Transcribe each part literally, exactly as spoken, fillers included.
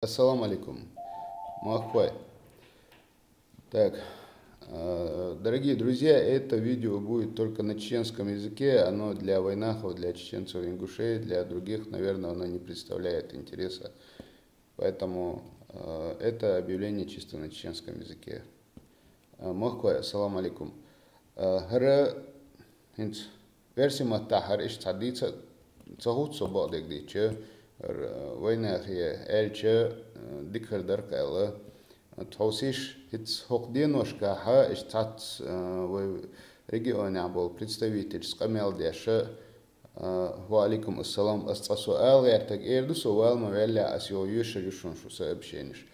Ассаламу алейкум. Махкой. Так, э, дорогие друзья, это видео будет только на чеченском языке, оно для вайнахов, для чеченцев, ингушей, для других, наверное, оно не представляет интереса. Поэтому э, это объявление чисто на чеченском языке. Э, Махкой, ассаламу алейкум. Э, Хара, хинц, верси матта хара иш цадица, цахут со бадег дича, вайнахи эльча, дикхар даркала. Тхосиш хиц хок деношка ха, иш цац, вай регионе был представитель с камел деша, Ва алейкум ассалам, ас цӀа суал гӀертаг эр ду со, валма ваьлла ас йо юша юшун шу сообщениш.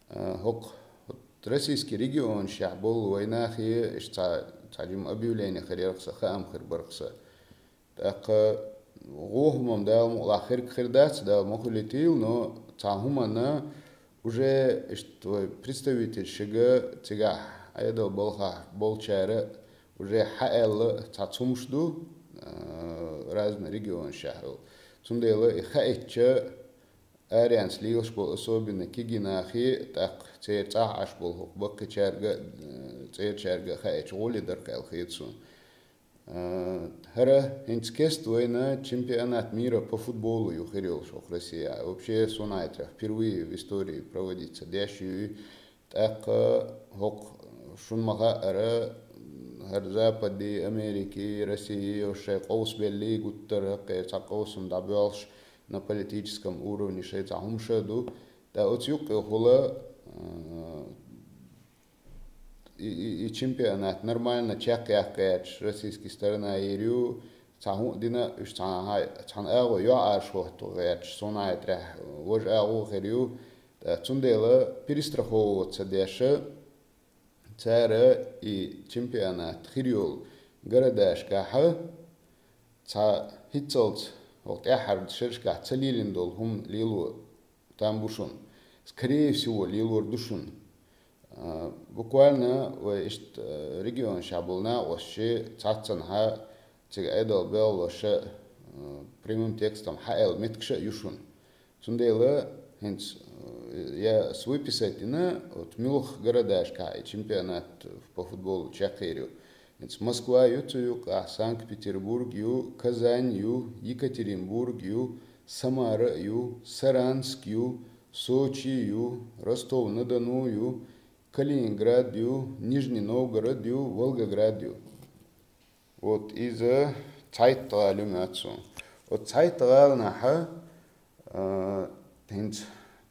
Э, хок, вот, российский регион шах бол вайнахи, иш ца, ца жим объявление хер ярхса, хаам хер бархса. Так, э, гохмам дал мула хер хер дац, дал мохулитил, но ца хумана уже иш твой представитель шига цигах айдал болха болчара уже хаэлла ца цумш ду, э, разный регион шахру. Цундела и хаэтча арианс лилш бол особенно кигинахи, так цер цах аш бол хок баккачарга, э, цер чарга хаэч гули даркал хицун. Э, Хара, хинц кест война чемпионат мира по футболу ю хирил шох Россия. Вообще сунайтра впервые в истории проводится дящую. Так, э, хок шун маха ара, хар Запади, Америки, России, ошай къовс белли гуттар, хакъе ца къовсум да бёлш на политическом уровне шей ца хумша ду. Да оц юкъ хула, э, и, и, и чемпионат нормально чакъяхкъяч, российский сторона ирю, ца ху дина, уж ца хай, ца аго ё арш хохту гъяч, сунайтра, вож аго хирю, да, цундела перестраховываться деша, цара и чемпионат хирюл городашка ха, ца хицалц, вокъ тяхар шершка ца лилин дол хум лилу там бушун. Скорее всего, лилур душун. А, буквально вай ишт, э, регион шабулна оши цацан ха циг айдал беллоша, э, прямым текстом ха эл меткша юшун. Цундела хинц, э, я с выписать ина, вот милх городашка и чемпионат по футболу чакирю. Хинц Москва ю цу юкъа, Санкт-Петербург ю, Казань ю, Екатеринбург ю, Самара ю, Саранск ю, Сочи ю, Ростов-на-Дону ю, Калининград ю, Нижний Новгород ю, Волгоград ю. Вот из цайтгъалю мацу. Вот цайтгъалнаха, э, хинц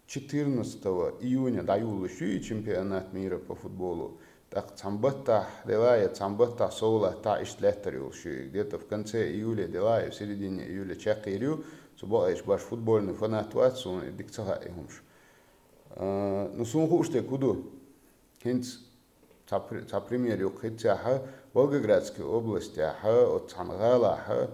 четырнадцатого июня да юлу шуи чемпионат мира по футболу. Так цамбатта делая, цамбатта соула та ишлеттер юл шуи. Где-то в конце июля делая, в середине июля чакирю, цу баэш баш футбольный фанат ватсун и дикцаха и хумш. Э, ну, сун хуш те куду. Хинц ца при-, ца пример юкъ хиццяха, Волгоградский областяха, от цан гъалаха,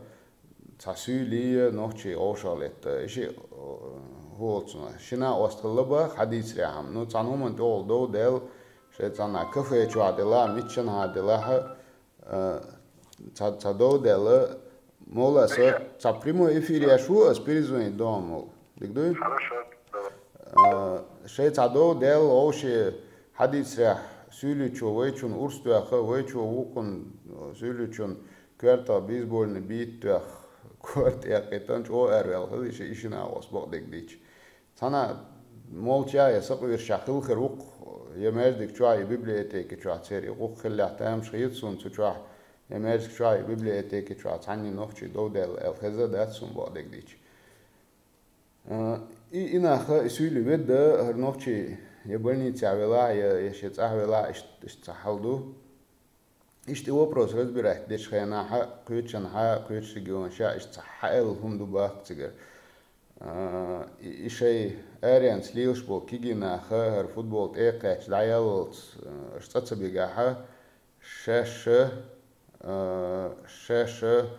ца суьлия нохчи овшалетта. Иши, э, хуолцуна. Шина осталла ба хадис ряхам. Ну, цан хуман тёл дов дел, ше цана кафе чуа дела, митчан ха дела ха, э, ца, ца дов дела, мола со, ца прямой эфир я шу, ас перезвонить дома мол. Дигдуй? Хорошо, давай. Э, ше ца дов дел, овши хадис рях, суьлючу, вайчун урс тёха, вайчу вукун, э, суьлючун, кварта бейсбольный бит тёх, кварт я китан, чо эрвел, хали иши, ишина ос бок дигдич. Цана молча я сакъвир шахил хир вукъ, я междик чуа, я библиотеки чуа цери, вукъ хилля таямш хицун цу чуа, я междик чуа, я библиотеки чуа, цани нохчи дов дел, эл хеза дат сун бок дигдич. Э, и, инаха, и суьли ведда, гьар нохчи я больница вела, я, я шецах вела, иш, иш ца халду. Ишти вопрос разбирать деш хена ха, куьчан ха, куьч регион ша, иш ца ха эл хум ду бак цигар. Э, и, и шей арианс лилш бол кигинаха, гьар футбол текъач, даяллц, э, иш ца ца бигаха, Шаша, э, шаша,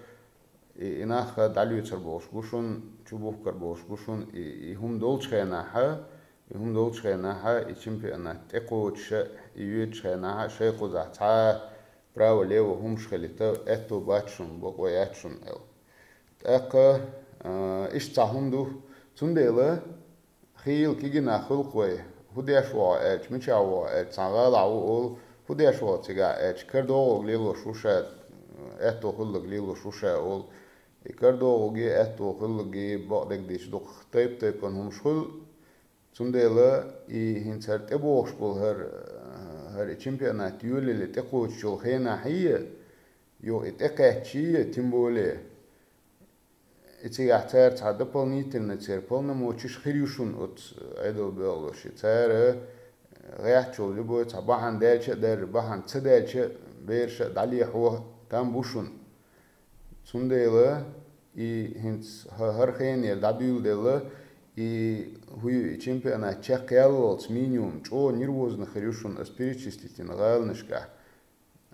и, инаха далуьцар болш бушун, чубухкар болш бушун, и, и хум долчхенаха, и хум долчхенаха, и чемпионат текъочша, и юьчхенаха, шейкъуза ца право-лево хумш хилита, этто бачшун, бокъо ячшун эл. ТӀаккха, э, иш ца хум ду, цундела, Кхийла кигина хуьлу-кх вай, хӀун деш вогӀу аьлча, мичахь вогӀу аьлча, цхьана гӀалахь ву олу, хӀун деш вогӀу цигахь аьлча, кара догӀург лелош ву ша, аьтто хуьлург лелош ву ша олу. И кара догӀург, аьтто хуьлург бакъдерг дийцича дукха тайп-тайпана хӀумаш хуьлу. Цундела и хӀинца хӀара тӀебогӀуш болу хӀара, хӀара и чемпионат йолале тӀекхочуш йолу хенахь а, юха и тӀекхаьчча а, тем более, и цигахь цара цхьа дополнительно церан полномочеш хир ю шуна оцу Ӏедал боьлхуш. Цара гӀертачул любой цхьа бахьана даьлча а, даржа бахьана ца даьлча а, бераша а дӀалехьо там бу шуна. Цундела и хӀинца хӀа-, хӀара хенера дӀадуьйладелла, и хӀу ю и чемпионат чекхъяллалц минимум чӀогӀа нервозно хир ю шуна ас перечислить йина гӀаланашкахь.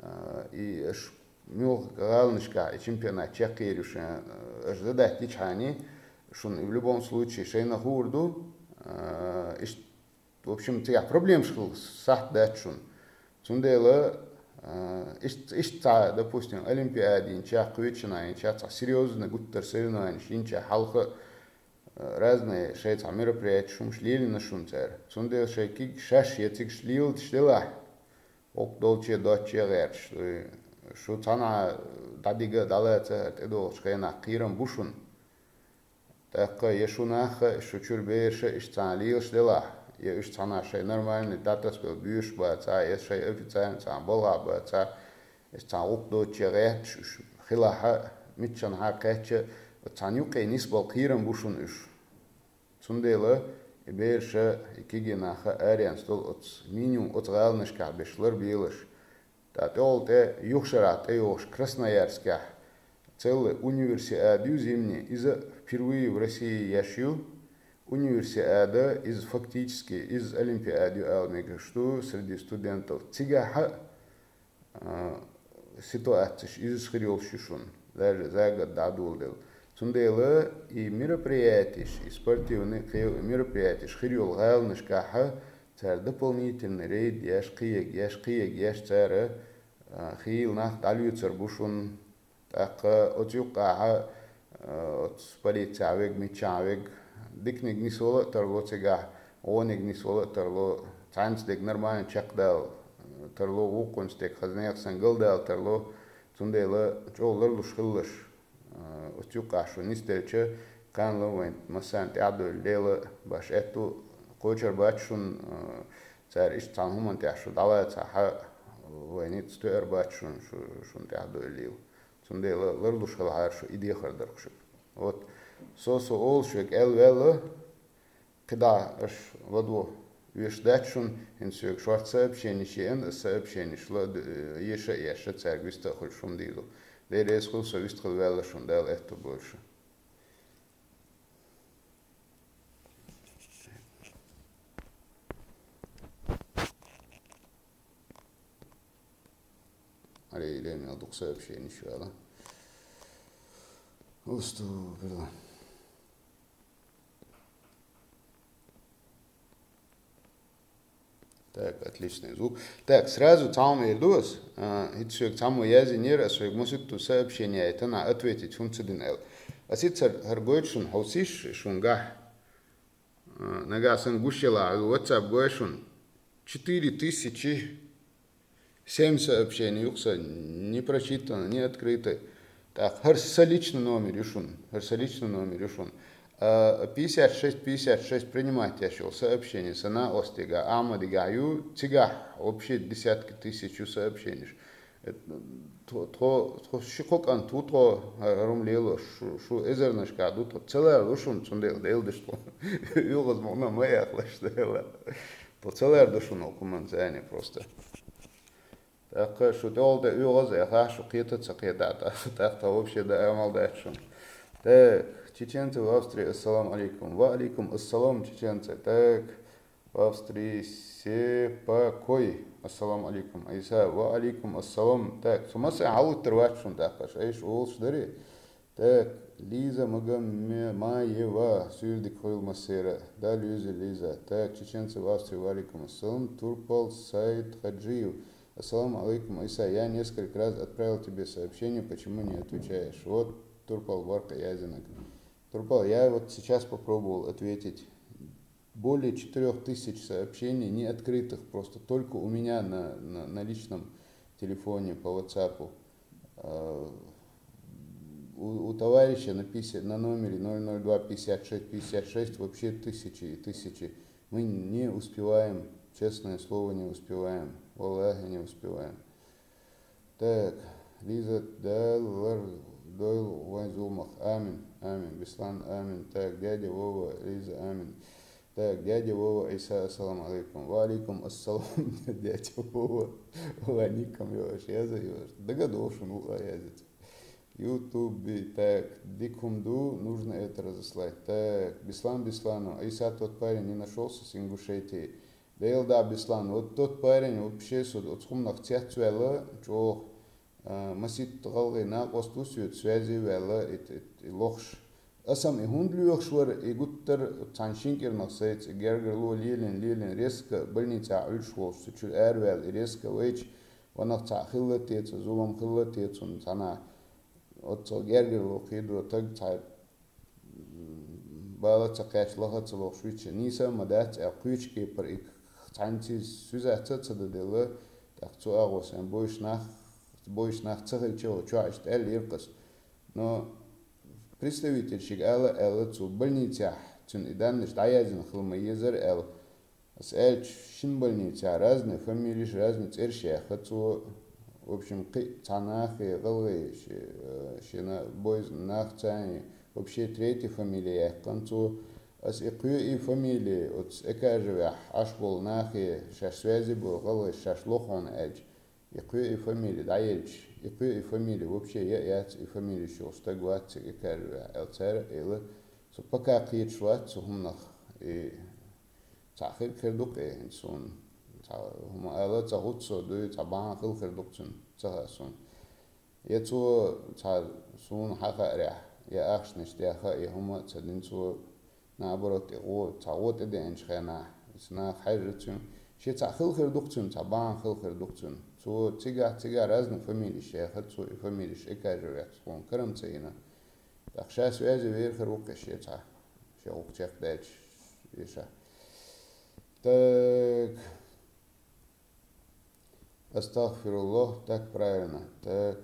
А, и аша муьлхха гӀаланашкахь и чемпионат чекхъер ю шайн, аша задать дичхьана, шуна в любом случае шайна хуур ду. А, иштта, в общем, цигахь проблемаш хила сахьт дац шуна. Цундела, а, иштта, иштта цхьа, допустим, Олимпиаде йинчех, кхечанхьа йинчех, цхьа серьёзно гуттар соревнованиш йинчех хьалха, а, разные шайн цхьа мероприятеш, хӀумаш лелийна шуна цара. Цундела шайн куьг шаьш я цига леладеш делахь, гӀуллакх долчу а, доцчу а гӀерташ ду. Шу цхьанхьа дӀадига а, дӀалаца а хӀара тӀедогӀучу хенахь кхерам бу шуна. ТӀаккха я шу нах а, шу чуьра бераш а иштта цхьана лелаш делахь, я уьш цхьанхьа шайн нормальный дӀатасбелла боьшуш бацахь, я шайн официально цхьана балхахь бацахь, иштта цхьана гӀуллакх доцчу а гӀерташ уьш хилахь а, миччанхьа кхаьчча а, оцу цхьана юккъе нисбала кхерам бу шуна уьш. Цундела и бераш а, и кегий нах а аренца долу оцу, минимум оцу гӀаланашкахь берш ларбелаш. ТӀаккха тӀехула тӀе юха шарахь тӀейогӀуш Красноярскехь целый универсиада ю зимний, иза впервые в России еш ю. Универсиада, иза фактически, иза олимпиада ю ала мегаш ду среди студентов. Цигахь а, а, ситуацеш иза хир йолуш ю шуна, даже за год дӀадоладелла. Цундела и мероприятеш, и спортивный, кхин мероприятеш хир йолу гӀаланашкахь а цара дополнительный рейд еш, кхиерг еш, кхиерг еш цара, а, хийла нах дӀалоьцур бу шуна. ТӀаккха оцу юккъехь а, оцу полицехь верг, миччахь верг, диканиг нисвала а тарло цигахь, вониг нисвала а тарло, цхьаьнца дерг нормально чекхдала тарло, вукхунца дерг хаза нехан санна галдала тарло, цундела чӀогӀа ларлуш хилалаш, оцу юккъехь шу нисделча, кхана вайн массарна тӀаьхьадевлла лела баш аьтту кхочур бац шуна, цара иштта цхьана хӀуманна тӀехь шу дӀалацахь а, вайн ницкъ тоьар бац шуна, шу, шуна тӀаьхьадевлла лела. Цундела ларлуш хилахьара шу, и дехар дара-кх шуьга. Вот, со, со олуш верг аьлла ваьлла, кхидӀа аша ладо веш дац шуна, хӀинца соьга шортта сообщениш еана, аса сообщениш ла-, еша а еш, цаьрга вист а хуьлуш хӀума дийр ду. Дела реза хуьлда, со вистхила ваьлла шуна, Дала аьтто бойла шу. Алло, Лена, дукха сообщениш ваьлла. Усту, бля. Так, отличный звук. Так, сразу цхьа хӀума эр ду ас. А, хӀинца соьга цхьаммо яздинера, ас соьга маситту сообщение яйтина, ответить хӀунда ца дина аьлла. Ас хӀинца хӀара гойту шуна, хьовсийша шуна гахь. А, нагахь санна гуш елахь, WhatsApp гой шуна. Четыре тысячи семь сообщений ю-кх сан, не прочитано, не открыто. ТӀаккха хӀара сан личный номер ю шуна, хӀара сан личный номер ю шуна. А, пятьдесят шесть пятьдесят шесть принимать еш йолу сообщение сан накъостигахь, Ахьмадигахь ю, цигахь вообще десятки тысяч ю сообщениш. Э, тхо, тхо, тхо ши-кхо кӀант ву тхо, хӀара хӀума лелош, шу, шу эзарнашкахь ду тхо, ца ларлу шуна, цундела Дела даш тхо. ОьгӀаз мукъана ма яхалаш Дела. Тхо ца ларду шуна хӀокху хӀуманца просто. ТӀаккха шу тӀехула тӀе оьгӀаз а эхахь, шу кхета а ца кхетахь, тӀаккха, тӀаккха вообще дан амал дац шуна. Так, чеченцы в Австрии, ассаламу алейкум. Ва алейкум ассалам, чеченцы. Так, в Австрии Сепакой. Ассаламу алейкум, Айса. Ва алейкум ассалам. Так, цу массарна хьалуьттур вац шуна тӀаккха, аш айша олуш дарий? Так, Лиза Магомаева, суьйла дика хуьлда массеран а. Да, Лиза, Лиза. Так, чеченцы в Австрии, ва алейкум ассалам. Турпал Сайд Хаджиев. Ассаламу алейкум, Айса. Я несколько раз отправил тебе сообщение, почему не отвечаешь? Вот, Турпал, баркъа яздинарг. Турпал, я вот сейчас попробовал ответить. Более четырёх тысяч сообщений, не открытых, просто только у меня на, на, на личном телефоне по WhatsApp. А, у, у товарища на, пятьдесят, на номере ноль ноль два пятьдесят шесть пятьдесят шесть вообще тысячи и тысячи. Мы не успеваем, честное слово, не успеваем. Валлахи, не успеваем. Так, Лиза, Даллар, Дойл, Ванзулмах. Амин, амин. Беслан, амин. Так, дядя Вова, Лиза, амин. Так, дядя Вова, Иса, ассаламу алейкум. Ва алейкум ассалам, дядя Вова. Ва алейкум, Ёш, я за Ёш. Догадошин, у, а я за тебя. Ютубе, так, дикумду, нужно это разослать. Так, Беслан Бесланов, Иса тот парень не нашелся с Ингушетии. Да, Элда Беслан, вот тот парень вообще сюда, вот схумнах цецвела, чох, а, масит галгы на косту сюда связи вела, ит, ит, и лохш. Асам и хундлюхш вар, и гуттар цан шинкернах сейц, и гергерло лилин, лилин, резко больница ульш волш, сучур эрвел, и резко вейч, ванах ца хилла теца, зулам хилла тецун, цана. Отцо гергерло кидо таг ца, м, бала ца кэш лаха ца лох швича. Ниса ма дац, а куч кепар и цанци сюза ца ца да дела, так цу агъос, эн бойш нах, бойш нах ца хилча, чуаш тел иркас. Но представитель шиг ала, ала цу больница, цун и данныш даязин хилма езер эл. Ас элч шин больница, разные фамилии, разные церши, хацу, в общем, кы-, цанахи, галгы, ши-, э, шина, бойз, нах цани, вообще третья фамилия, концу, ас и кю и фамилии, вот с экажевя, аш бол нахи, шаш связи был, галгы, шаш лохон элч. И кю и фамилии, да элч, и кю и фамилии, вообще я, я, и фамилии шо, стагват, и экажевя, эл цара, элы, су пока киет шват, су хумнах, и Ца хир хирдукъ э, сун. Ца хӀума ала ца гӀуццо дуй, ца бахьан хил хирдукъ цун, ца ха сун. Я цо ца сун хьахаря, я ахшнаш дяха, я хӀума ца дин цо, наоборот, и гӀо, ца гӀо тӀе деанча хена, ца нах хьажа цун. Ше ца хил хирдукъ цун, ца бахьан хил хирдукъ цун. Цо цигахь, цигахь разные фамилии шеха, цо и фамилии шека живет, схун карам ца йина. Так ша связи верхар вукъе ше ца. Ше гӀукъ чекх дайча, иша. Так. Астагфируллах, так правильно. Так.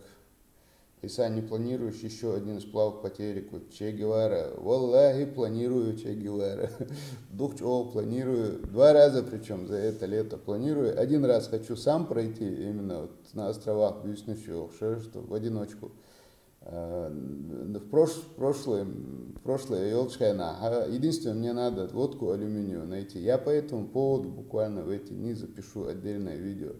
Иса, не планируешь еще один сплав по телеку? Че Гевара. Валлахи, планирую Че Гевара. Дух чего планирую. Два раза причем за это лето планирую. Один раз хочу сам пройти, именно вот на островах Бюсничу, что в одиночку. Э, в прош-, прошлое, прошлое ёлочкой на. А единственное, мне надо лодку алюминиевую найти. Я по этому поводу буквально в эти дни запишу отдельное видео.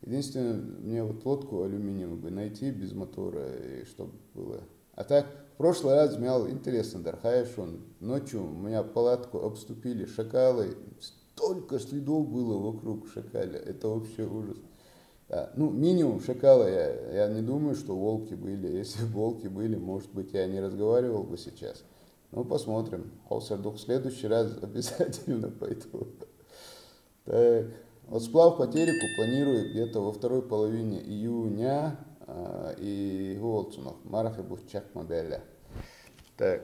Единственное, мне вот лодку алюминиевую бы найти без мотора, и чтобы было. А так, в прошлый раз мял интересно, дархаешь он. Ночью у меня палатку обступили шакалы. Столько следов было вокруг шакаля. Это вообще ужас. Да, ну, минимум шакала я, я не думаю, что волки были. Если бы волки были, может быть, я не разговаривал бы сейчас. Ну, посмотрим. Хосердук в следующий раз обязательно пойду. Так. Вот сплав по телеку планирую где-то во второй половине июня, а, и Голцунов. Марахи Бутчак Мабеля. Так.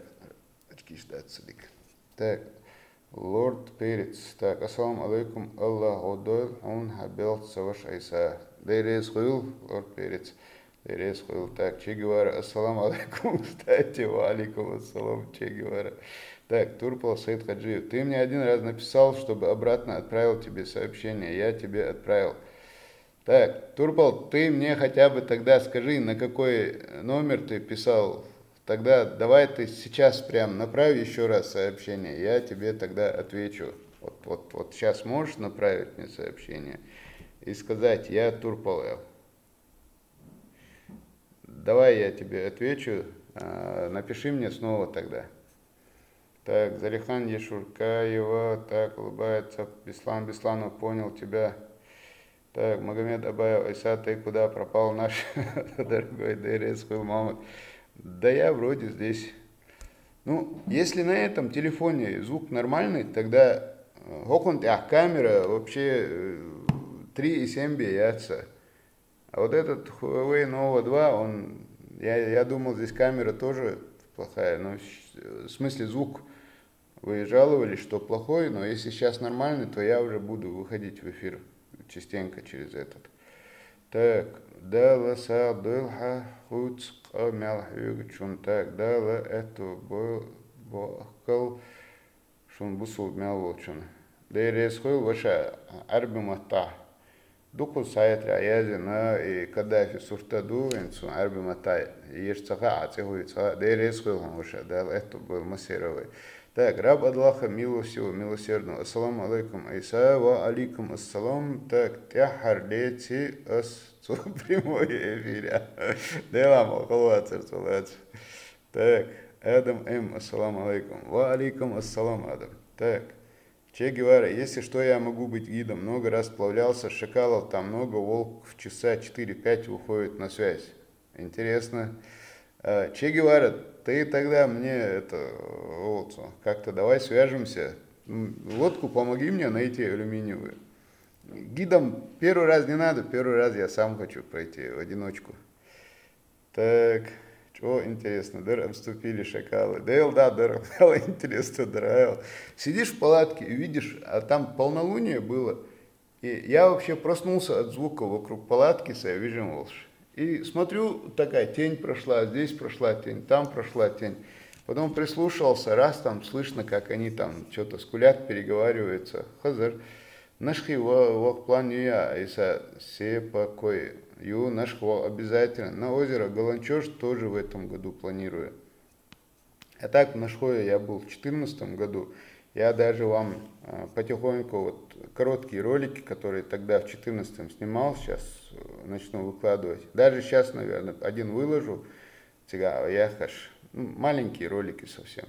Очки ждать, Садик. Так. Лорд Перец. Так, ассаламу алейкум. Аллах одойл, он хабел саваш айса. Дерез хуйл, Лорд Перец. Дерез хуйл. Так, Че Гевара. Ассаламу алейкум. Кстати, ва алейкум ассалам, Че Гевара. Так, Турпал Саид Хаджиев. Ты мне один раз написал, чтобы обратно отправил тебе сообщение. Я тебе отправил. Так, Турпал, ты мне хотя бы тогда скажи, на какой номер ты писал. Тогда давай ты сейчас прям направь еще раз сообщение, я тебе тогда отвечу. Вот, вот, вот сейчас можешь направить мне сообщение и сказать: «Я Турпал». Давай я тебе отвечу, а, напиши мне снова тогда. Так, Залихан Ешуркаева, так, улыбается, Беслан Бесланов, понял тебя. Так, Магомед Абаев, Айса, ты куда пропал, наш дорогой Дерес Хуил Мамонт? Да я вроде здесь. Ну, если на этом телефоне звук нормальный, тогда, э, хоконт, а камера вообще, э, три и семь бьется. А вот этот Huawei Nova два, он, я, я думал, здесь камера тоже плохая, но в, в смысле звук Вы жаловались, что плохой, но если сейчас нормальный, то я уже буду выходить в эфир частенько через этот. Так, Дала садылха хуцка мялхюг чун. Так, Дала эту бокал шун бусул мял волчун. Дерес хуйл ваша арби мата. Дукху сайтра язина и Каддафи сурта ду, ин цун арби мата еш цаха, а цехуй цаха, дерес хуйл хун ваша, Дала эту был масировый. Так, раб Аллаха милостивого, милосердного. Ассаламу алейкум, Иса, ва алейкум ассалам. Так, тяхар леци ас цу прямой эфире. Дела мол, халвацер, цулац. Так, Адам М, ассаламу алейкум. Ва алейкум ассалам, Адам. Так, Че Гевара, если что, я могу быть гидом. Много раз сплавлялся с шакалов, там много, волк в часа четыре-пять выходит на связь. Интересно. А, Че Гевара, ты тогда мне это, вот, как-то давай свяжемся. М, Лодку помоги мне найти алюминиевую. Гидом первый раз не надо, первый раз я сам хочу пройти в одиночку. Так, что интересно, дыр обступили шакалы. Да ел, да, дыр, интересно, дыр, а ел. Сидишь в палатке и видишь, а там полнолуние было. И я вообще проснулся от звука вокруг палатки, сая вижу волш. И смотрю, такая тень прошла, здесь прошла тень, там прошла тень. Потом прислушался, раз там слышно, как они там что-то скулят, переговариваются. Хазар. Нашхи ва-, вах план юя, Иса, се покой. Ю, нашх ва обязательно. На озеро Галанчош тоже в этом году планирую. А так, в Нашхое я был в четырнадцатом году. Я даже вам э, потихоньку, вот короткие ролики, которые тогда в четырнадцатом снимал, сейчас э, начну выкладывать. Даже сейчас, наверное, один выложу. Цыга, я хаш. Ну, маленькие ролики совсем.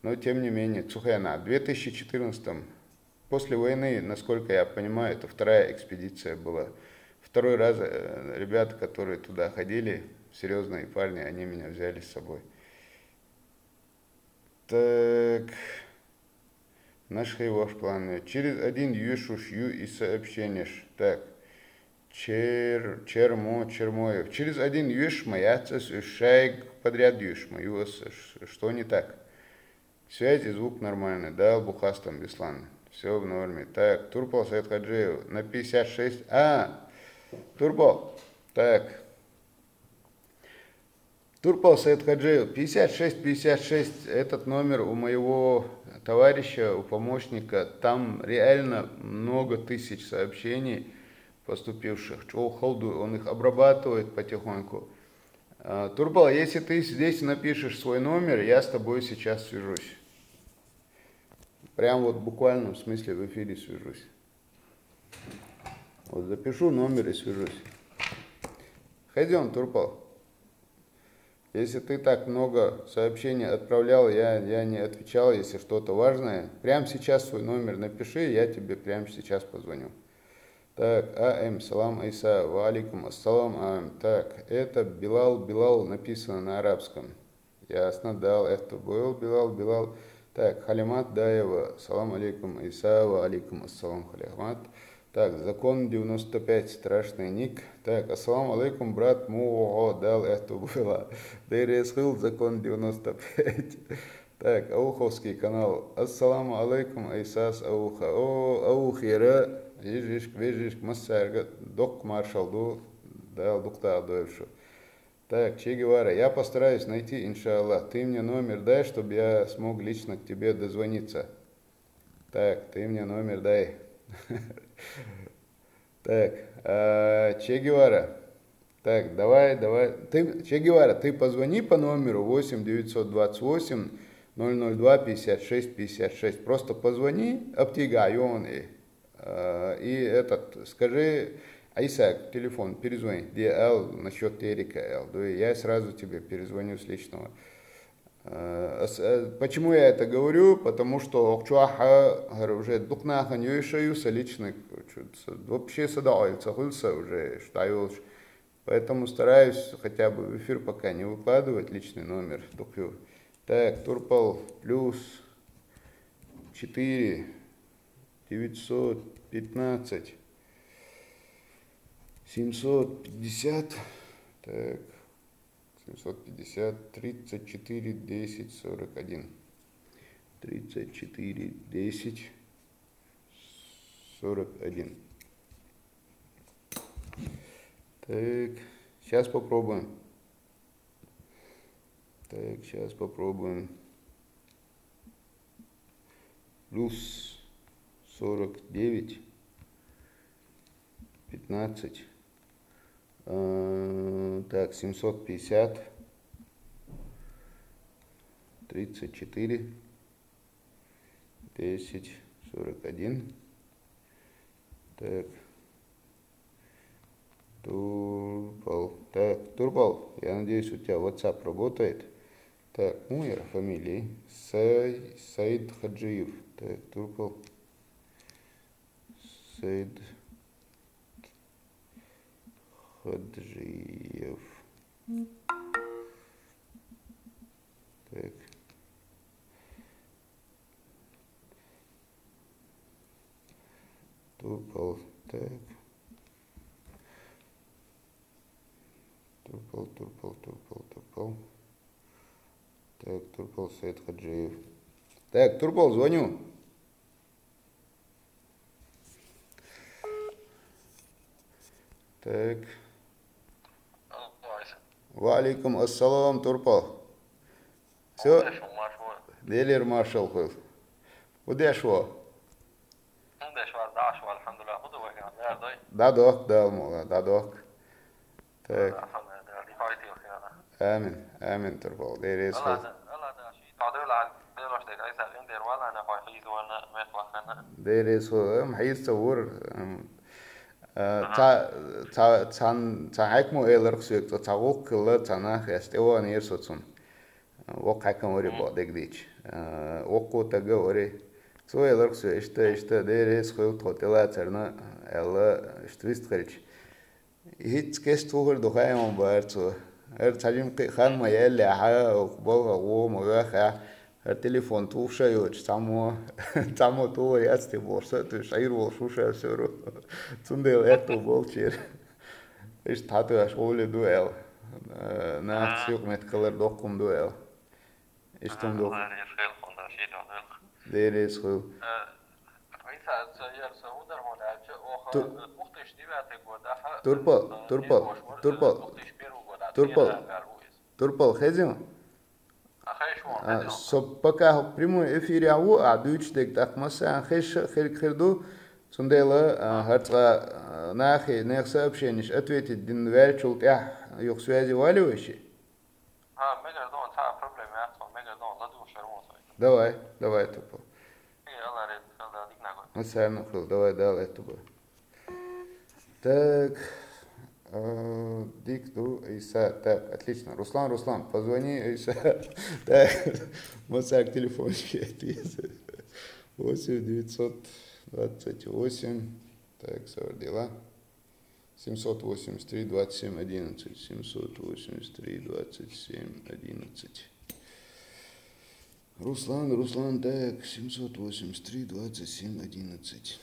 Но тем не менее, Цухена, в две тысячи четырнадцатом, после войны, насколько я понимаю, это вторая экспедиция была. Второй раз э, ребята, которые туда ходили, серьезные парни, они меня взяли с собой. Так. Нашхи ваш планы. Через один юшуш ю и сообщенеш. Так. Чер, Чермо, Чермоев. Через один юшма, я цес шайг подряд юшма. Ю ас, ш- что не так? Связь и звук нормальный, да, Бухастам Беслан. Все в норме. Так, Турпал Саидхаджиев на пятьдесят шесть. А, Турпал. Так. Турпал Саидхаджиев, пятьдесят шесть пятьдесят шесть, этот номер у моего товарища, у помощника, там реально много тысяч сообщений поступивших. Чё, холду, он их обрабатывает потихоньку. А, Турпал, если ты здесь напишешь свой номер, я с тобой сейчас свяжусь. Прям вот в буквальном смысле в эфире свяжусь. Вот запишу номер и свяжусь. Хайдем, Турпал. Если ты так много сообщений отправлял, я, я не отвечал, если что-то важное. Прямо сейчас свой номер напиши, я тебе прямо сейчас позвоню. Так, А М, салам, Иса, ва алейкум ассалам, А М. Так, это Билал, Билал написано на арабском. Ясно, дал, это был Билал, Билал. Так, Халимат Даева, салам алейкум, Иса, ва алейкум ассалам, Халимат. Так, закон девяносто пять, страшный ник. Так, ассалам алейкум, брат, му, дал, это было. Дерес хыл, закон девяносто пять. Так, Ауховский канал. Ассаламу алейкум, Айсас Ауха. О, Аухира. Вижишк, вижишк, массарга док маршалду. Дал, дуктал дойшу. Так, Че Гевара, я постараюсь найти, иншаллах. Ты мне номер дай, чтобы я смог лично к тебе дозвониться. Так, ты мне номер дай. Так, а, Че Гевара. Так, давай, давай. Ты, Че Гевара, ты позвони по номеру восемь девятьсот двадцать восемь ноль ноль два пятьдесят шесть пятьдесят шесть. Просто позвони, аптига, и он и, а, и этот, скажи, Айса, телефон, перезвони. Ди ал насчет Эрика ал. Да, я сразу тебе перезвоню с личного. Э, с- э, Почему я это говорю? Потому что окчуаха уже дукнахан юйшаюса личный, вообще сада цахулса уже штаюлш. Поэтому стараюсь хотя бы в эфир пока не выкладывать личный номер дукю. Так, Турпал плюс четыре девятьсот пятнадцать семьсот пятьдесят. Так, семьсот пятьдесят тридцать четыре десять сорок один. тридцать четыре десять сорок один. Так, сейчас попробуем. Так, сейчас попробуем. Плюс сорок девять, пятнадцать. Э, так, семьсот пятьдесят, тридцать четыре, десять, сорок один. Так. Турпал. Так, Турпал, я надеюсь, у тебя WhatsApp работает. Так, ну, я фамилии. Сай-, Саид Хаджиев. Так, Турпал. Саид Хаджиев. Так. Турпал. Так. Турпал, Турпал, Турпал, Турпал. Так, Турпал Саид Хаджиев. Так, Турпал, звоню. Так. Алло, Айса. Ва алейкум ассалам, Турпал. Всё? Удеш, марш бол. Делер маршал хул. Удеш ва? Удеш ва, даш ва, алхамдулиллах, худа ва, я, я, дай. Да док, да, мола, да док. Так. Алхамдулиллах, да, ди файти ва, я, да. Амин, амин, Турпал. Дерес Алла хул. Да, Алла да, ши, та дой ла, дой ла, ши, Айса, ин дер ва ла, на, хой, хиз ва, на, мет ва, на. Дерес хул, ам, хиз ца вур, ам, а, Аха. Ца, ца, цан, ца хакму элар хсук, ца, ца гук килла, ца нах, эсте ва, нир соцун. Вок хакам вари Мгм. Бо дегдич. А, вок ку тага вари. Цо элар хсу, ишта, ишта, дерес хул тхо тела царна, элла, иштвист харич. Хиц кест тухар духаем бар цо. Эр цажим ки хан ма ялли аха, ок бол га го ма га ха. Эр телефон тухша йоч, цамо, цамо тухар яцти борса, ту шайр бол шуша сёру. Цундел эту бол чир. Иш тату аш оле дуэл. Э, на Аха. Сюк мет калар докум дуэл. Иштун дух. Аха, дерес хул, хонда ши та дой. Дерес хул. Э, Айса, ца, я, ца, удар хонда, ца, оха, Ту-, э, двух тысяч девятый год, аха, Турпал, э, Турпал, не, Турпал. Двух тысяч первый год, а, Турпал. Первый год, Турпал, хезим? А, хеш вон, А, хеш вон. Со пока в прямой эфире аву, а, дюч дег так маса, а, хеш, хер, хер ду, цундела, а, хар ца, а, нахи, нах сообщениш ответить дин вер чулт, я, юх связи вали веши? А, мега дон, ца проблема, я, ца, мега дон, ладу шермон сой. Давай, давай, Турпал. Э, Алла ред, Алла дик ногой. Ну, всё равно хул, давай, давай, Турпал. Так, э, дик ду, Иса, так, отлично. Руслан, Руслан, позвони, Иса. Так, Моцарт телефончик, это Иса. Восемь девятьсот двадцать восемь. Так, сорок дела. Семьсот восемьдесят три двадцать семь одиннадцать. Семьсот восемьдесят три двадцать семь одиннадцать. Руслан, Руслан, так, семьсот восемьдесят три двадцать семь одиннадцать.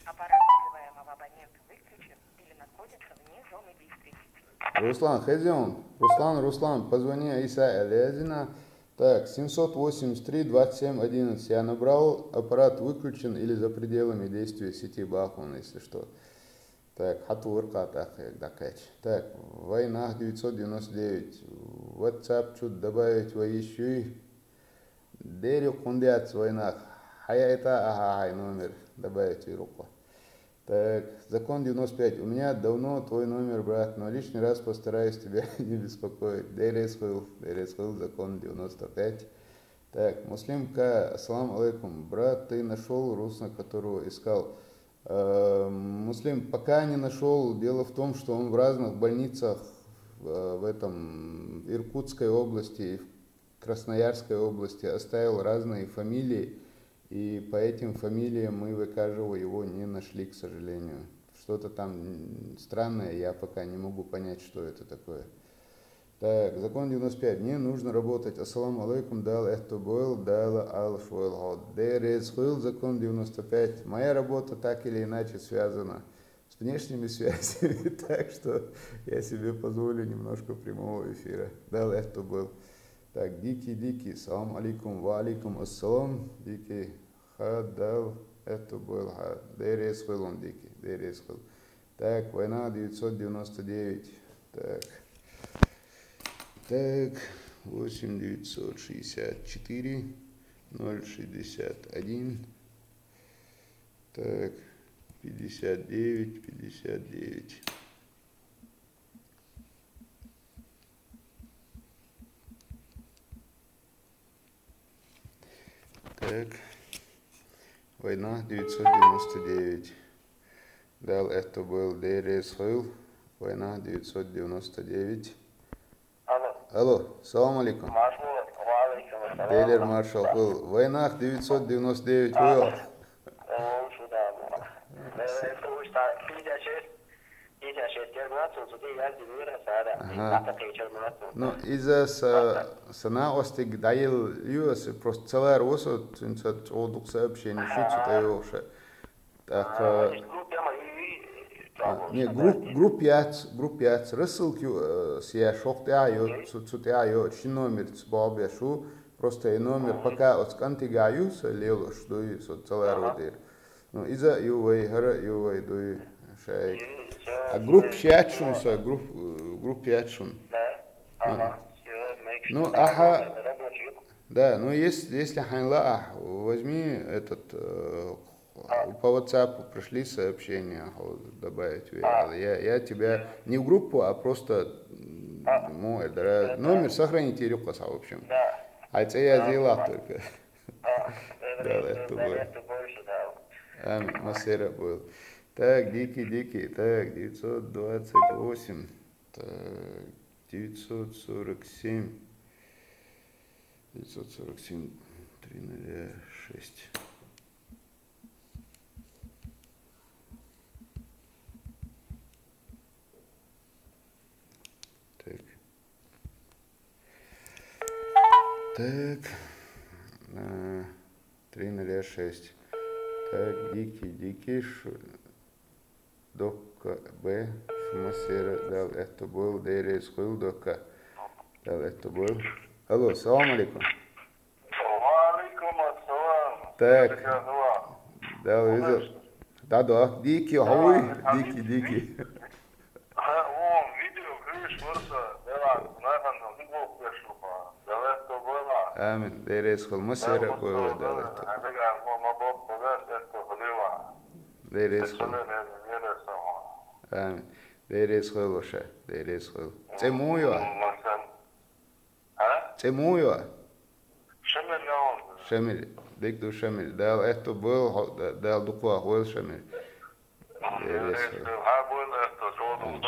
Аппарат вызываемого абонента выключен или находится вне зоны действия сети. Руслан, хезион. Руслан, Руслан, позвони Иса Элезина. Так, семьсот восемьдесят три двадцать семь одиннадцать. Я набрал, аппарат выключен или за пределами действия сети Бахун, если что. Так, хатур катах, як дакач. Так, война девятьсот девяносто девять. WhatsApp чуть добавить воищуй. Дерю кундиат свой нах. Хаяйта, ага, хай номер. Добавить и руку. Так, закон девяносто пять. У меня давно твой номер, брат, но лишний раз постараюсь тебя не беспокоить. Дерес хул, дерес хул, закон девяносто пять. Так, Муслим К, ассалам алейкум. Брат, ты нашел Русна, которого искал? Э, Муслим, пока не нашел. Дело в том, что он в разных больницах, э, в этом, в Иркутской области, в Красноярской области оставил разные фамилии, и по этим фамилиям мы Векажева его не нашли, к сожалению. Что-то там, м, странное, я пока не могу понять, что это такое. Так, закон девяносто пять. Мне нужно работать. Ассаламу алейкум, Дала эхтубойл, Дала алшвойл ход. Дерез хуйл, закон девяносто пять. Моя работа так или иначе связана с внешними связями, так что я себе позволю немножко прямого эфира. Дала эхтубойл. Так, Дики, Дики, салам алейкум, ва алейкум ассалам, Дики, ха, Дала эхтубойл, ха, дерез хуйл, Дики, дерез хуйл. Так, война девятьсот девяносто девять. Так. Так, восемь девятьсот шестьдесят четыре, ноль шестьдесят один. Так, пятьдесят девять, пятьдесят девять. Так. Война девятьсот девяносто девять. Дала эхтубойл, дерез хуйл. Война девятьсот девяносто девять. Алло. Алло, салам алейкум. Маршал, ва алейкум ассалам. Дейлер маршал хуйл. Войнах девятьсот девяносто девять хуйл. О, сюда. Э, это уж так, пятьдесят шесть. Ага. Ну, иза са, са наостиг дайыл юас, просто целар осо, цунца чӀоагӀа дукха сообщение, шу цу тӀе йоагӀаш. Так, а, э, групп, групп яц, групп яц, рассылка ю, э, сия шох тӀа йо, цу, цу тӀа йо, ши номер ц бобе шу, просто и номер пока оц кӀантига ю, са лелош дуй, со целар водир. Ну, иза ю вай, хӀара ю вай дуй, шайк. А групп ши яц шун, са групп, э, групп яц шун. Да. Ну, ага. Да, ну, если, если хьайна лаьа, возьми этот, э, по WhatsApp пришли сообщение, хьо добавить ве. Я, я тебя не в группу, а просто, м, ну, это, номер сохранить, Ирюха, в общем. Да. А это я сделал только. Да, это было. Амин. Массера был. Так, Дики, Дики. Так, девятьсот двадцать восемь. Так, девятьсот сорок семь. Девятьсот сорок семь, три нуля шесть. Так. Так. А, три нуля шесть. Так, Дики, Дики, ш-, докка бе, шу массера, Дала эхтубойл, дерез хуйл, докка. Дала эхтубойл. Алло, салам алейкум. Ва алейкум ассалам. Так. Дала веза. Да, да, Дики, хьо вуй, Дики, Дики. Ха, вон, видео, крыш, варса, дела, нахан, ну, не бог, я шупа. Дала эхтубойла. Амин. Дерез хуйл, массера хуйл, Дала эхтубойл. Дерез хуйл. Амин. Дерез хуйл, оша, дерез хуйл. ЦӀе мун я? ЦӀе мун я? Шамил я он. Шамил. Дика ду, Шамил. Дала эхтубойл, хьо-, да-, Дала дукха вахавойла, Шамил. Дерез хуйл. Амин.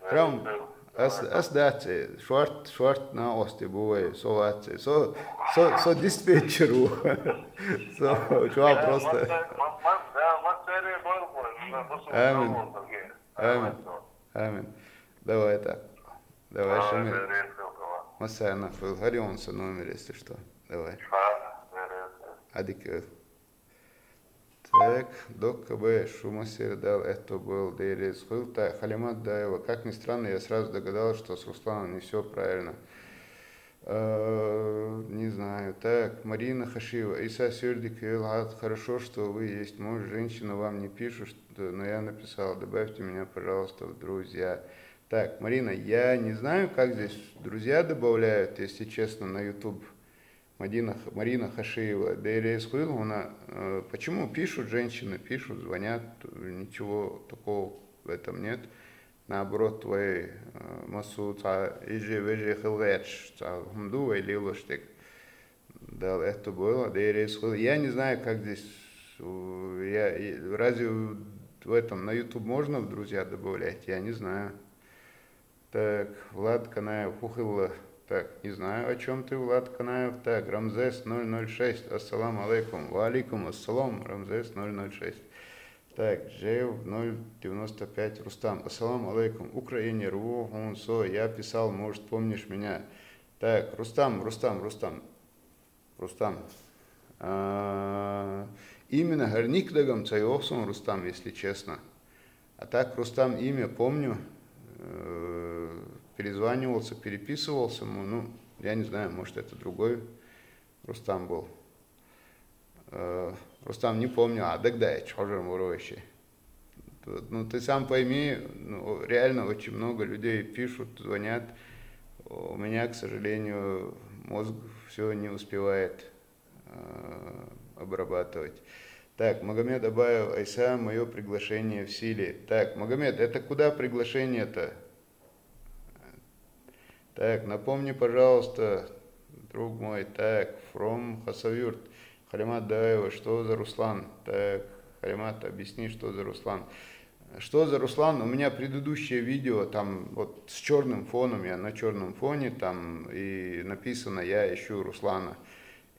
Прям ас, ас дац, шорт, шорт наости бу вай, со вац, со, со, со диспетчер ву. Со, чё просто. Амин. Амин. Амин. Давай так. Давай, Шамил. Массера хуйл, хӀара я са номер, если что. Давай. Адика. Так, докка бе, шу массера, Дала эхтубойл, дерез хуйл. Так, Халимат Даева. Как ни странно, я сразу догадалась, что с Русланом не всё правильно. Э, не знаю. Так, Марина Хашиева. Иса Сюрдик, Юлхат, хорошо, что вы есть. Может, женщины вам не пишут, что, но я написала, добавьте меня, пожалуйста, в друзья. Так, Марина, я не знаю, как здесь друзья добавляют, если честно, на YouTube. Мадина Х-, Марина Хашиева, дерез хуйл хьона, э, почему пишут женщины, пишут, звонят, ничего такого в этом нет. Наоборот, вай, э, массо цхьа эже-веже хила гӀерташ, цхьа хӀама ду вай лелош дерг. Дала эхтубойла, дерез хуйл. Я не знаю, как здесь, у, я, и, разве в, в этом, на YouTube можно в друзья добавлять? Я не знаю. Так, Влад Канаев, хӀу хилла? Так, не знаю, о чём ты, Влад Канаев. Так, Рамзес ноль ноль шесть, ассаламу алейкум. Ва алейкум ассалам, Рамзес ноль ноль шесть. Так, Жев ноль девяносто пять, Рустам. Ассаламу алейкум. Украинер, ву хун со, я писал, может, помнишь меня. Так, Рустам, Рустам, Рустам. Рустам. А, именно герник дагам цайохсон Рустам, если честно. А так, Рустам, имя помню. Э, перезванивался, переписывался. Ну, я не знаю, может, это другой Рустам был. Э, Рустам, не помню, а тогда я чё же вообще. Ну, ты сам пойми, ну, реально очень много людей пишут, звонят. У меня, к сожалению, мозг все не успевает э, обрабатывать. Так, Магомед Абаев, Айса, мое приглашение в силе. Так, Магомед, это куда приглашение-то? Так, напомни, пожалуйста, друг мой. Так, from Хасавюрт. Халимат Даева, что за Руслан? Так, Халимат, объясни, что за Руслан. Что за Руслан? У меня предыдущее видео, там вот с черным фоном, я на черном фоне, там и написано: «Я ищу Руслана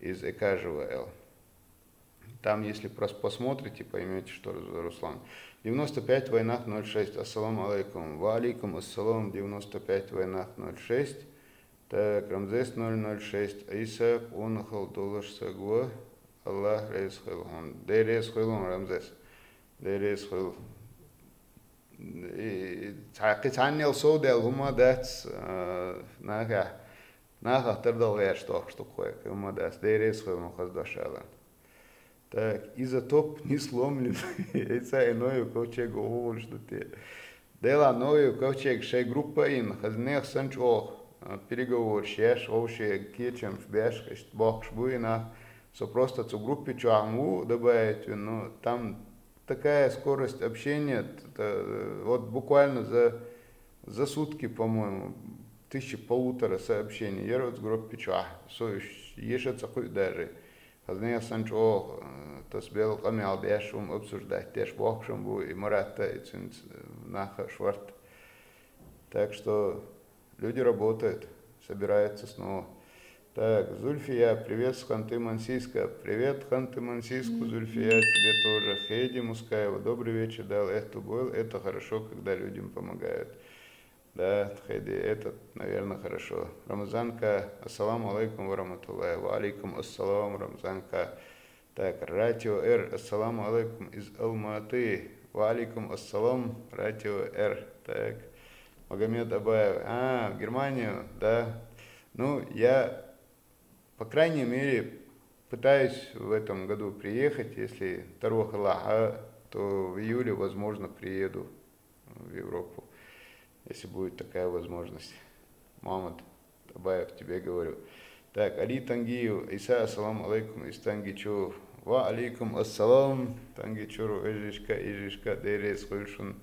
из Экажева Л». Там, если прос- посмотрите, поймете, что за Руслан. Девяносто пять войнах ноль шесть. Ассаламу алейкум. Ва алейкум ассалам. Девяносто пять войнах ноль шесть. Так, Рамзес ноль ноль шесть. Иса унахал долаш сагва. Аллах рез хуйлун. Де рез хуйлун, Рамзес. Де рез хуйл. И цаки цаннел соу дел хума дац, э, наха. Наха тырдал вер штох штук хуй. Хума дац. Де рез хуйлун, хаз дашалан. Так, изотоп не сломлен. Эца и Ноев ковчег оголш дате. Дела Ноев ковчег шей группа ин, хазнех санч ох, а, переговорщеш, овше кечем беш, бохш буина. Со просто цу группе чуахму добавить, ну, там такая скорость общения, т- т- вот буквально за, за сутки, по-моему, тысячи полутора сообщений. Я вот с группы чуах, со ешет сахуй даже. Хазнех санч ох, э, тас бел камял деш, ум обсуждать деш, бохшем бу, и Марата, и цинц, э, наха шварт. Так что люди работают, собираются снова. Так, Зульфия, привет с Ханты-Мансийска. Привет, Ханты-Мансийску, Зульфия, тебе тоже. Хейди Мускаева, добрый вечер, дал это был. Это хорошо, когда людям помогают. Да, Хейди, это, наверное, хорошо. Рамазанка, ассаламу алейкум ва рахматуллахи. Ва алейкум ассалам, Рамазанка. Так, Ратио Р, ассаламу алейкум из Алматы. Ва алейкум ассалам, Ратио Р. Так, Магомед Абаев. А, в Германию, да. Ну, я, по крайней мере, пытаюсь в этом году приехать, если тарух Аллаха, то в июле, возможно, приеду в Европу, если будет такая возможность. Мамонт Абаев, тебе говорю. Так, Али Тангиев, Иса, ассаламу алейкум, из Тангичу. Ва алейкум ассалам, Тангичуру, эжишка, эжишка, дерес хуйлшун.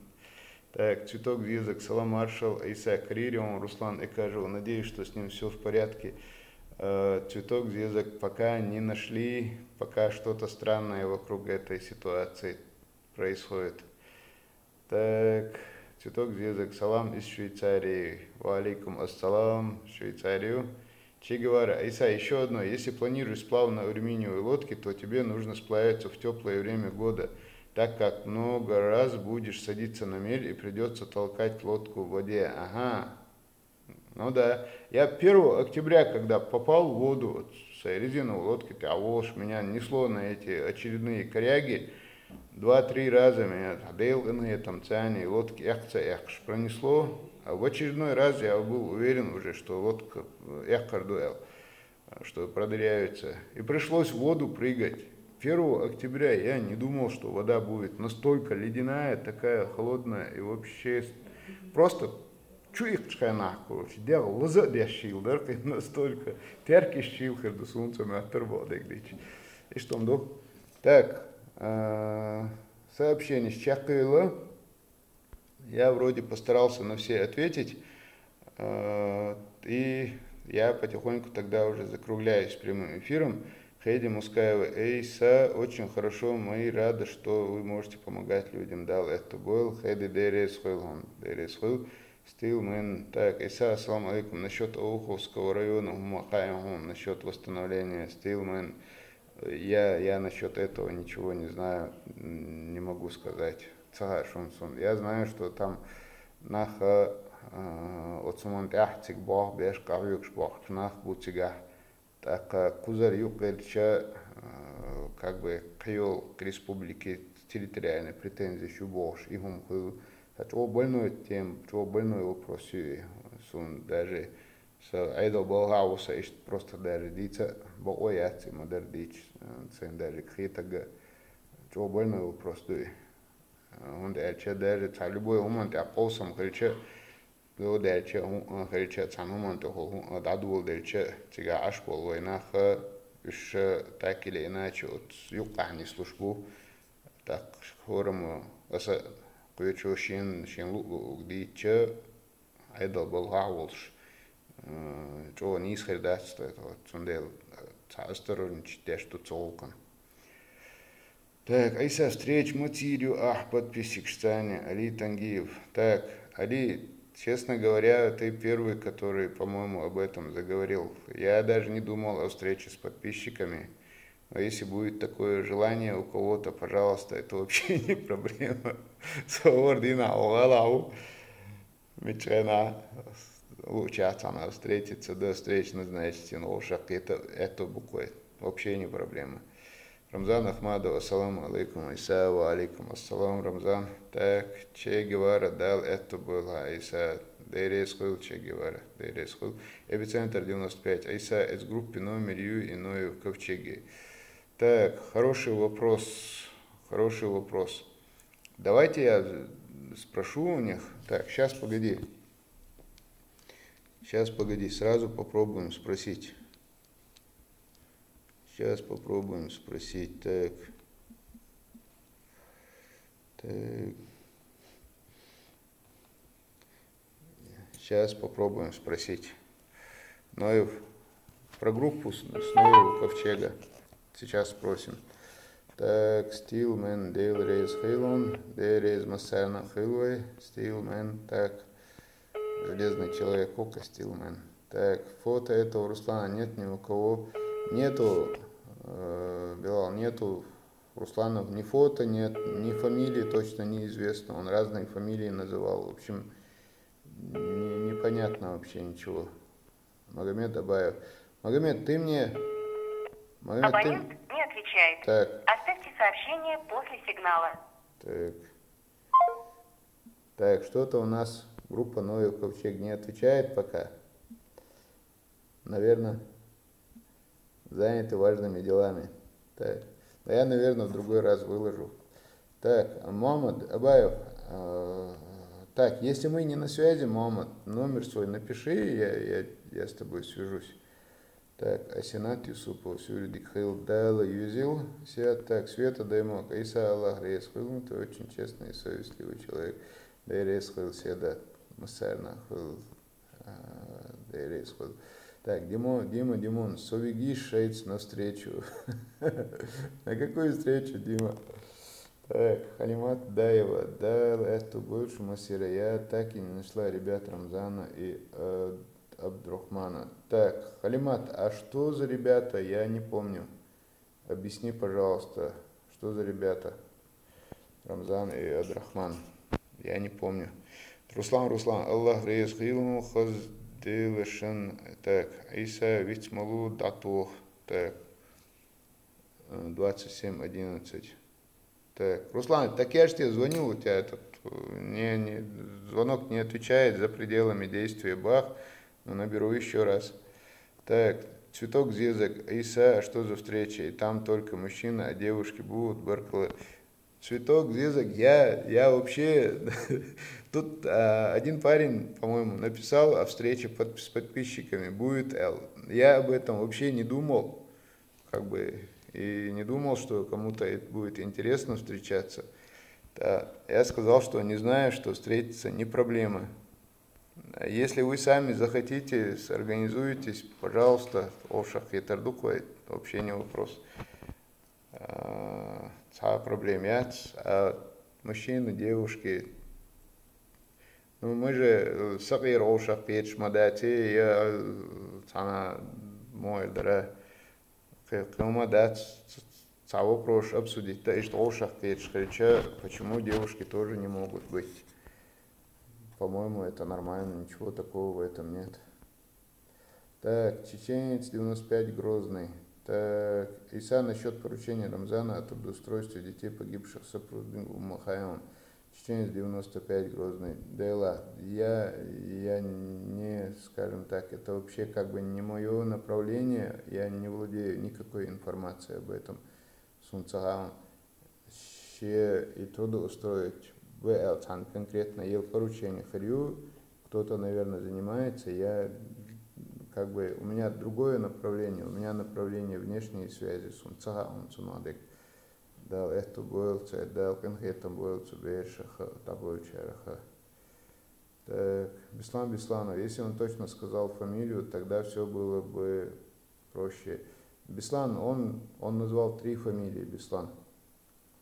Так, Цветок Зезок, салам, маршал, Иса Кририон, Руслан Экажев, надеюсь, что с ним все в порядке. Э, Цветок Зезок, пока не нашли, пока что-то странное вокруг этой ситуации происходит. Так, Цветок Зезок, салам из Швейцарии. Ва алейкум ассалам, Швейцарию. Че Гевара, Иса, еще одно. Если планируешь сплав на алюминиевой лодке, то тебе нужно сплавиться в теплое время года, так как много раз будешь садиться на мель и придется толкать лодку в воде. Ага. Ну да. Я первого октября, когда попал в воду, вот, с резиновой лодки, ты, а уж меня несло на эти очередные коряги. Два-три раза меня дел, там, цяни, лодки, эхца, эхш, пронесло. А в очередной раз я был уверен уже, что лодка, э, эхкар дуэл, что продырявится. И пришлось в воду прыгать. Первого октября я не думал, что вода будет настолько ледяная, такая холодная и вообще с- просто чуик чхайнах, короче, дел лаза дешил, да, настолько терки щил херду солнце мятер бодеглич. И что он до? Так, э, сообщение с Чакыла. Я вроде постарался на все ответить. Э, и я потихоньку тогда уже закругляюсь с прямым эфиром. Хейди Мускаева, Эйса, очень хорошо, мы рады, что вы можете помогать людям. Дал это был Хейди Дерес Хуйл, Дерес Хуйл. Стилмен. Так, Иса, ассаламу алейкум. Насчет Обуховского района, Хумакаем, насчет восстановления. Стилмен. Я, я насчёт этого ничего не знаю, м, не могу сказать. Ца хаа шуна сона. Я знаю, что там нах, э, оцу хӀуман тӀехь цига болх беш, къахьоьгуш болхучу нах бу цигахь. ТӀаккха кхузара юкъ хилча, э, как бы кхийолу республике территориальный претензии ю бохуш, и хӀума хуьлу. Сан чӀогӀа больной тема, чӀогӀа больной вопрос ю и. Суна даже сан Ӏедал балхахь а ву, сан иштта просто даже дийца а бакъо яц и ма-дарра дийцича, э, сайна даже кхетарг а. ЧӀогӀа больной вопрос ду и. ХӀунда аьлча даже цхьа любой хӀуманна тӀехь къовсам хилча, Догадеача, хӀу-, хилча, цхьана хӀуманна тӀехула хӀу-, дӀадоладелча, цигахь Ӏаш болу вайн нах, уьш так или иначе оцу юккъехь нислуш бу. ТӀаккха хӀораммо аса кхечо шен, шен луъу-луъург дийцча, Ӏедал балхахь а волуш, э, чӀогӀа нийса хир дац, цундела цхьа осторожничать деш ду цу гӀуллакхна. Так, Ӏийса, встреча ма ца йира ахь подписчикашца, Али Тангиев. Так, Али, честно говоря, ты первый, который, по-моему, об этом заговорил. Я даже не думал о встрече с подписчиками. Но если будет такое желание у кого-то, пожалуйста, это вообще не проблема. Со вордина, алгала. Мичхьена лучше цхьана встретиться, до встречи назначить, ну, уж какие-то, это буквы. Вообще не проблема. Рамзан Ахмадов, ассаламу алейкум, Ӏийса, ва алейкум ассалам, Рамзан. Так, Че Гевара, Дала аьтто бойла, Ӏийса, Дела реза хуьлда, Че Гевара, Дела реза хуьлда. Эпицентр девяносто пять, Ӏийса, из группы номер ю и Ноев ковчеги. Так, хороший вопрос, хороший вопрос. Давайте я спрошу у них. Так, сейчас, погоди. Сейчас, погоди, сразу попробуем спросить. Сейчас попробуем спросить. Так. Так. Сейчас попробуем спросить. Ноев. Про группу с, с Ноева ковчега. Сейчас спросим. Так, Стилмен, Дела реза хуьлда, Дела реза массарна хуьлда вай, Стилмен, так, железный человек, Кока Стилмен. Так, фото этого Руслана нет ни у кого. Нету, э, Билал, нету Русланов ни фото нет, ни фамилии точно неизвестно. Он разные фамилии называл. В общем, не- непонятно вообще ничего. Магомед Абаев. Магомед, ты мне... Магомед, ты... Абонент не отвечает. Так. Оставьте сообщение после сигнала. Так. Так, что-то у нас группа Ноев Ковчег не отвечает пока. Наверное, заняты важными делами. Так. Но я, наверное, в другой раз выложу. Так, Мухаммад Абаев. Э, так, если мы не на связи, Мухаммад, номер свой напиши, я, я, я с тобой свяжусь. Так, Асинат Юсупов, сюридик хил Дала юзил. Сиат, так, Света Даймок, Ӏийса, Аллах реза хуьлда, ты очень честный и совестливый человек. Дела реза хуьлда, Седа, массарна хуьлда. А, Дела реза хуьлда. Так, Димо, Дима, Димон, со вигиш шайца навстречу. На какую встречу, Дима? Так, Халимат Даева. Дала аьтто бойла шу массеран, я так и не нашла ребят Рамзана и, э, Абдрахмана. Так, Халимат, а что за ребята? Я не помню. Объясни, пожалуйста, что за ребята? Рамзан и Абдрахман. Я не помню. Руслан, Руслан, Аллах реза хуьлда хьуна, хаза Дела шун. Так, Ӏийса, виц ма ло, дӀатоха. Так, э, двадцать семь одиннадцать. Так, Руслан, так я ж тебе звонил, у тебя этот, э, не, не, звонок не отвечает, за пределами действия бах, но наберу ещё раз. Так, Цветок Зезок, Ӏийса, а что за встреча? И там только мужчины, а девушки будут, баркалла. Цветок Зезок, я, я вообще... Тут, а, один парень, по-моему, написал о встрече под- с подписчиками, будет, аьлла. Я об этом вообще не думал. Как бы и не думал, что кому-то это будет интересно встречаться. Да, я сказал, что не знаю, что встретиться не проблема. Если вы сами захотите, сорганизуетесь, пожалуйста, овшах хетар ду кхой, вообще не вопрос. А, цхьа проблема яц. А мужчины, девушки, ну, мы же, э, сакъера овшах кхеташ ма дац, я, э, цхьана муха дара. Кхы-, кхы-м дац ц-, ц-, цхьа вопрос обсудить, да, иштта гӀулакхаш кхеташ хилча, почему девушки тоже не могут быть? По-моему, это нормально, ничего такого в этом нет. Так, чеченец девяносто пять Грозный. Так, Иса, насчет поручения Рамзана о трудоустройстве детей погибших сотрудников Махаевым. Чеченец девяносто пять Грозный. Дела, я, я не, скажем так, это вообще как бы не мое направление, я не владею никакой информацией об этом. Сунца ше и трудоустроить бе цан конкретно ел поручение хрю, кто-то, наверное, занимается, я как бы, у меня другое направление, у меня направление внешние связи, сунца он сунадек. Дал это был, це дал конкретно был, цу бершаха, табой чараха. Так, Беслан Бесланов, если он точно сказал фамилию, тогда все было бы проще. Беслан, он, он назвал три фамилии, Беслан.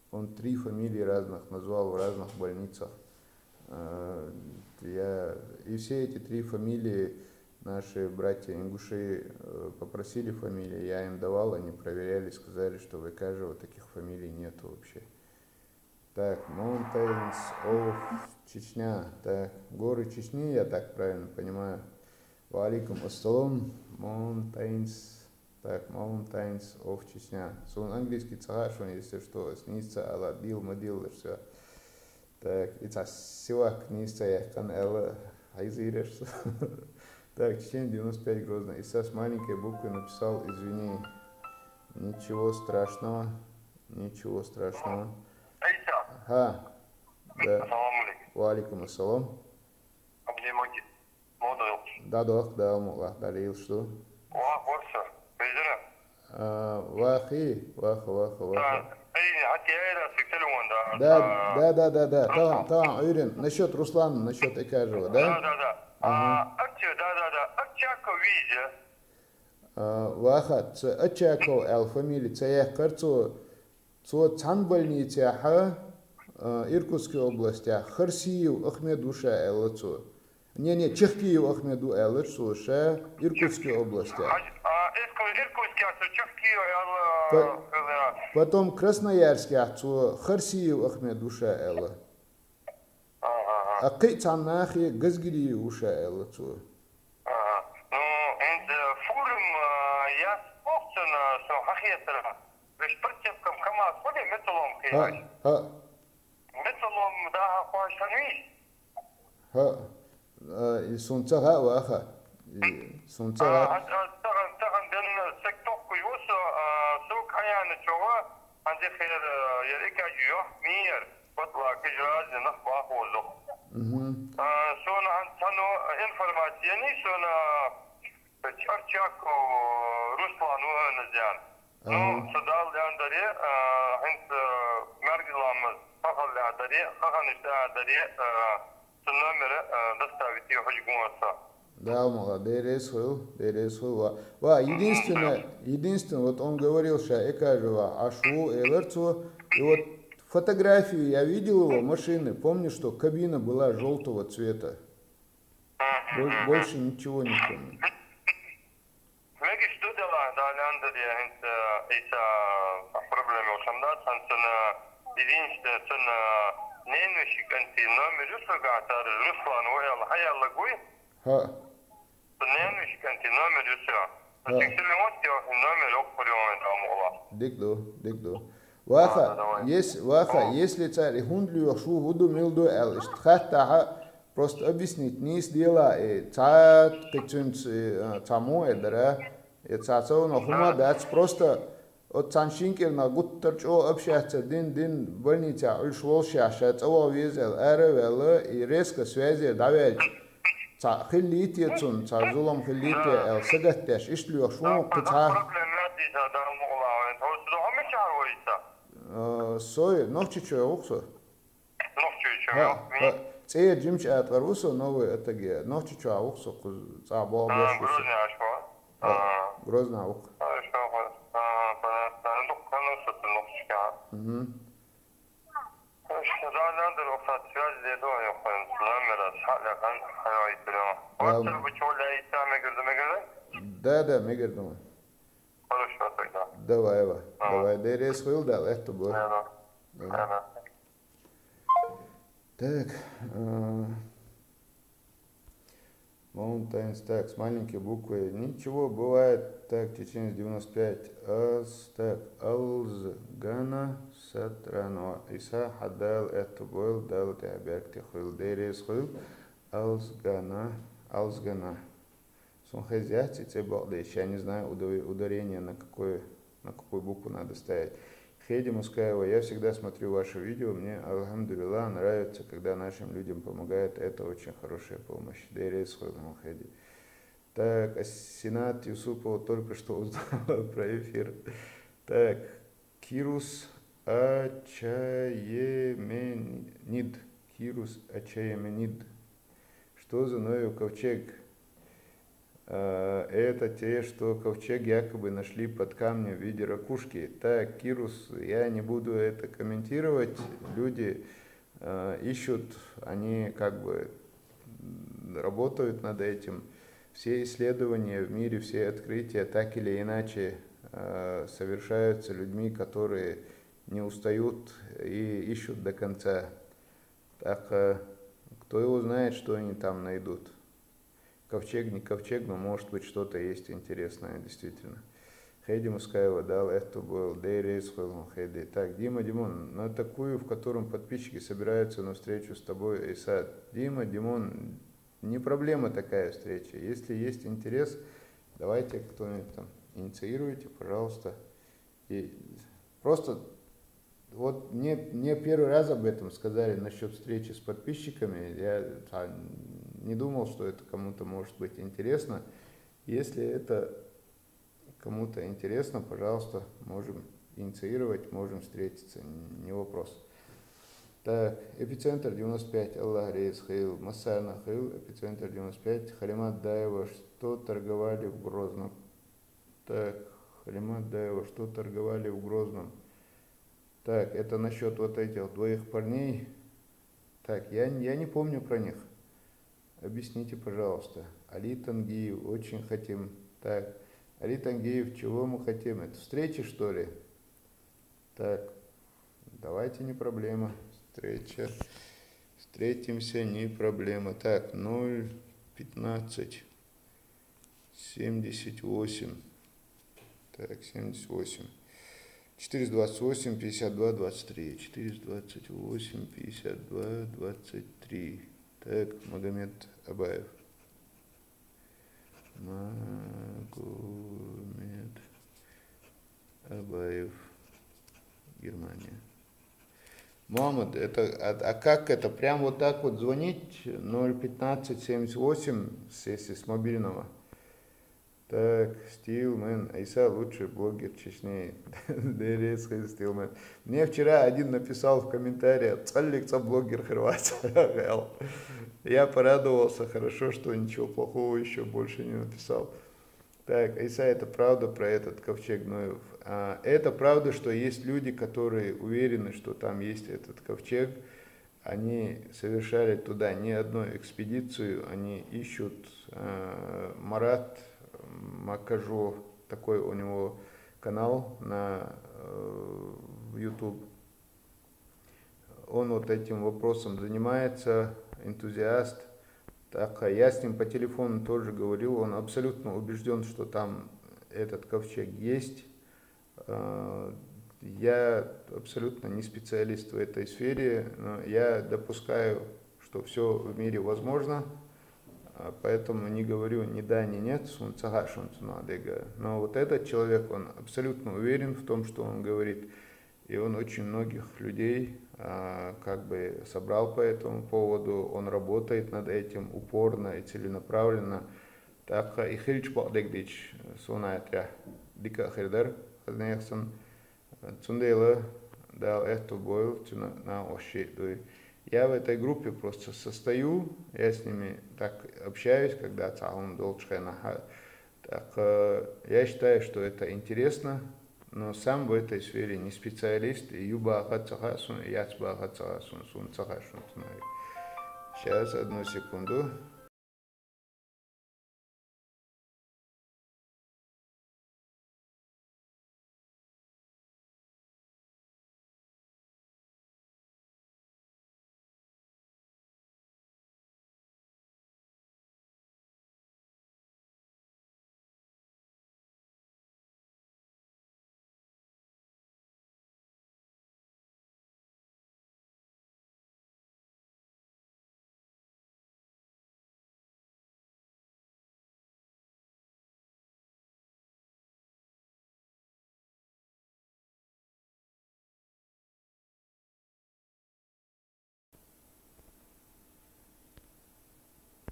Он три фамилии разных назвал в разных больницах. Э, я, и все эти три фамилии наши братья ингуши э, попросили фамилии, я им давал, они проверяли, сказали, что в Экажево таких фамилий нету вообще. Так, Mountains of Чечня. Так, горы Чечни, я так правильно понимаю. Ва алейкум ассалам, Mountains. Так, Mountains of Чечня. Сун английский цаха шун, если что, снизится ала дил, мадил, все. Так, и ца сивак ниса я кан эла айзиреш. Так, Чечен девяносто пять Грозно. Иса с маленькой буквы написал, извини. Ничего страшного, ничего страшного. Айса. Ха. Да. Ассаламу алейкум. Ва алейкум ассалам. Абдемагит. Мода ёлчу. Да, док, да, мула, да, лил что? Ва, ворса. Бейзера. А, вахи, ваха, ваха, ваха. Да. Эй, хати я это сексуальный, да. Да, да, да, да, да. Тамам, тамам, уверен. Насчет Руслана, насчет Экажева, да? Да, да, да. Ага. А, Арчи, да, да, да. Арчаков Визя. А, ваха, ц-, Очаков ал фамилия, ца яхкар цо, цо цан больницяха, а, Иркутской областях, Харсиев Ахмед уша ала цо. Не, не, Чехкиев Ахмед у ала цо ша, Иркутской областях. А, а, Ирку-, Иркутский, а, Чехкиев ала, По-, ала. Потом Красноярских цо Харсиев Ахмед уша ала. Ага, ага. А кхы цхьаннахи Газгири уша аьлла цо. Ага. Ну, хӀинца фурам, а, яц бохцана, со хьахетара. Веш прицепкам КамАЗ хули металлом хӀа, хиеш? ХӀа. Металлом даха хӀош хьанвий? ХӀа. А, и сунца хӀа ваха. И сунца хӀа. А, а, а, тахан, тахан ден сек тохкуй вусу, а, сок хьаяна чогӀа, хьанзи хер, а, ер икаджи йох, мийер. Батла кижи разни нах бахозох. Мгм. А, сона хьан цану информация ни, сона Чарчаков Руслан вана зян. Ну, ага. Са дал дан даре, а, хьинца, а, Маргиламаз, хахал дан даре, хаханиш дан даре, а, ца номер, а, доставить и хожи гуаса. Да, мала, дерес хул, дерес хул. Ва, ва, единственное, единственное, вот он говорил, что Экажева, а шо, эларцо, и вот фотографию я видел его машины, помню, что кабина была желтого цвета. Бо-, больше ничего не помню. Мегиш ду дела, да, лянда де, хинт, э, иса, а, проблема ушам да, сан цена, единственное, цена, ненвишик анти номер, юсуга, тар, Руслан, воял, хаял, гуй. ХӀа. Ненвиш канти номер юсу. ХӀа. Сексуальный номер окпурион тамула. Дик ду, дик ду. Ваха, ладно, давай. Ес-, ваха, о, если цари хундлю шу вуду милду эл, ишт хатта ха, просто объяснить, нис дела, э, цат, кицунц, э, цаму, э, дара, э, цацау, но хума, да, дац, просто От цан шинкӀирна гуттар чӀо общаться дин, дин больниця уьш волшехь, ша цӀа вал везел, ара вела, и резко связи дӀавелча. Цхьа хиллийте цун, цхьа зулам хиллийте, эл сагатдеш, ишт лоьхуш ву кху цхьа. Проблема ма дийца, да, мугӀла вайн. Хьо сюда хьо мичахь вайца? Э, сой, Нохчийчоь ву со. Нохчийчоь, хӀа, йо, хӀа. Цея Джимч аткъар ву со, новый атаге. Нохчийчоь ву со, кху цӀа богӀ а, беш ву со. Грозный аш ву? ХӀа, а. Грозный ву. А, ишо хӀа. А, понятно. Дук хана со, Нохчийчоь. Мгм. Ишо, да, надо, вот, связь де до, я понял. Номер, а, хьа, да, хан, хьа, ай, прямо. Да. Вот, ты бы чего, да, и там, я говорю, да, я говорю. Да, да, мы говорим. Хорошо, тогда. Давай, Ва. Давай, Дерес Хуил, да, это было. Да. Так, э, Mountains, так, с маленькой буквы. Ничего, бывает. Так, чеченец девяносто пять. Аз, так, Алзгана Сатранова. Иса хадал это был, дал это объект хуил, Дерес Хуил. Алзгана, Алзгана. Сунхезяц и цебалдеш. Я не знаю, удар- ударение на какую, на какую букву надо ставить. Хеди Мускаева, я всегда смотрю ваши видео, мне, альхамдулилла, нравится, когда нашим людям помогают, это очень хорошая помощь. Дерес Хуил, Хеди. Так, Асинат Юсупова только что узнала про эфир. Так, Кирус Ачаеменид. Кирус Ачаеменид. Что за Ноев ковчег? А, это те, что ковчег якобы нашли под камнем в виде ракушки. Так, Кирус, я не буду это комментировать. Люди э, ищут, они как бы м, работают над этим. Все исследования в мире, все открытия так или иначе э, совершаются людьми, которые не устают и ищут до конца. Так, э, кто его знает, что они там найдут. Ковчег, не ковчег, но может быть что-то есть интересное, действительно. Хеди Мускаева, дал это был, Дейрейс Хуэлун Хеди. Так, Дима, Димон, на такую, в котором подписчики собираются на встречу с тобой, Иса. Дима, Димон, не проблема такая встреча. Если есть интерес, давайте кто-нибудь там инициируйте, пожалуйста. И просто вот мне, мне первый раз об этом сказали насчет встречи с подписчиками. Я а, не думал, что это кому-то может быть интересно. Если это кому-то интересно, пожалуйста, можем инициировать, можем встретиться, не вопрос. Так, эпицентр девяносто пять, Аллах Рейс Хейл, Массарна Хейл, эпицентр девяносто пять, Халимат Даева, что торговали в Грозном. Так, Халимат Даева, что торговали в Грозном. Так, это насчет вот этих двоих парней. Так, я, я не помню про них. Объясните, пожалуйста. Али Тангиев, очень хотим. Так, Али Тангиев, чего мы хотим? Это встречи, что ли? Так, давайте, не проблема. Встреча. Встретимся, не проблема. Так, ноль пятнадцать семьдесят восемь. Так, семьдесят восемь. Четыреста двадцать восемь, пятьдесят два, двадцать три. Четыреста двадцать восемь, пятьдесят два, двадцать три. Так, Магомед Абаев. Магомед Абаев, Германия. Мухаммад, это, а, а как это? Прям вот так вот звонить? Ноль пятнадцать семьдесят восемь, с- если с мобильного. Так, Стилмен, Иса лучший блогер Чечни. Дерецкий Стилмен. Мне вчера один написал в комментариях, цаллик ца блогер Хорватия. Я порадовался, хорошо, что ничего плохого еще больше не написал. Так, Иса, это правда про этот ковчег Ноев? А, это правда, что есть люди, которые уверены, что там есть этот ковчег. Они совершали туда не одну экспедицию, они ищут э, Марат Макажо, такой у него канал на э, YouTube. Он вот этим вопросом занимается, энтузиаст. Так, а я с ним по телефону тоже говорил, он абсолютно убежден, что там этот ковчег есть. Э, Я абсолютно не специалист в этой сфере, но я допускаю, что все в мире возможно, а, поэтому не говорю ни да, ни нет, сунцага шунцунадега. Но вот этот человек, он абсолютно уверен в том, что он говорит, и он очень многих людей а, как бы собрал по этому поводу, он работает над этим упорно и целенаправленно. Так и хилч бадегдич, сунайтря, дика хирдар, хазнехсан, цундела, дал это бойл, цуна на оши дуй. Я в этой группе просто состою, я с ними так общаюсь, когда цаун долчхена. Так, э, я считаю, что это интересно, но сам в этой сфере не специалист, и юба хацаха сун, и яц ба хацаха сун, сун цаха шун цунай. Сейчас, одну секунду.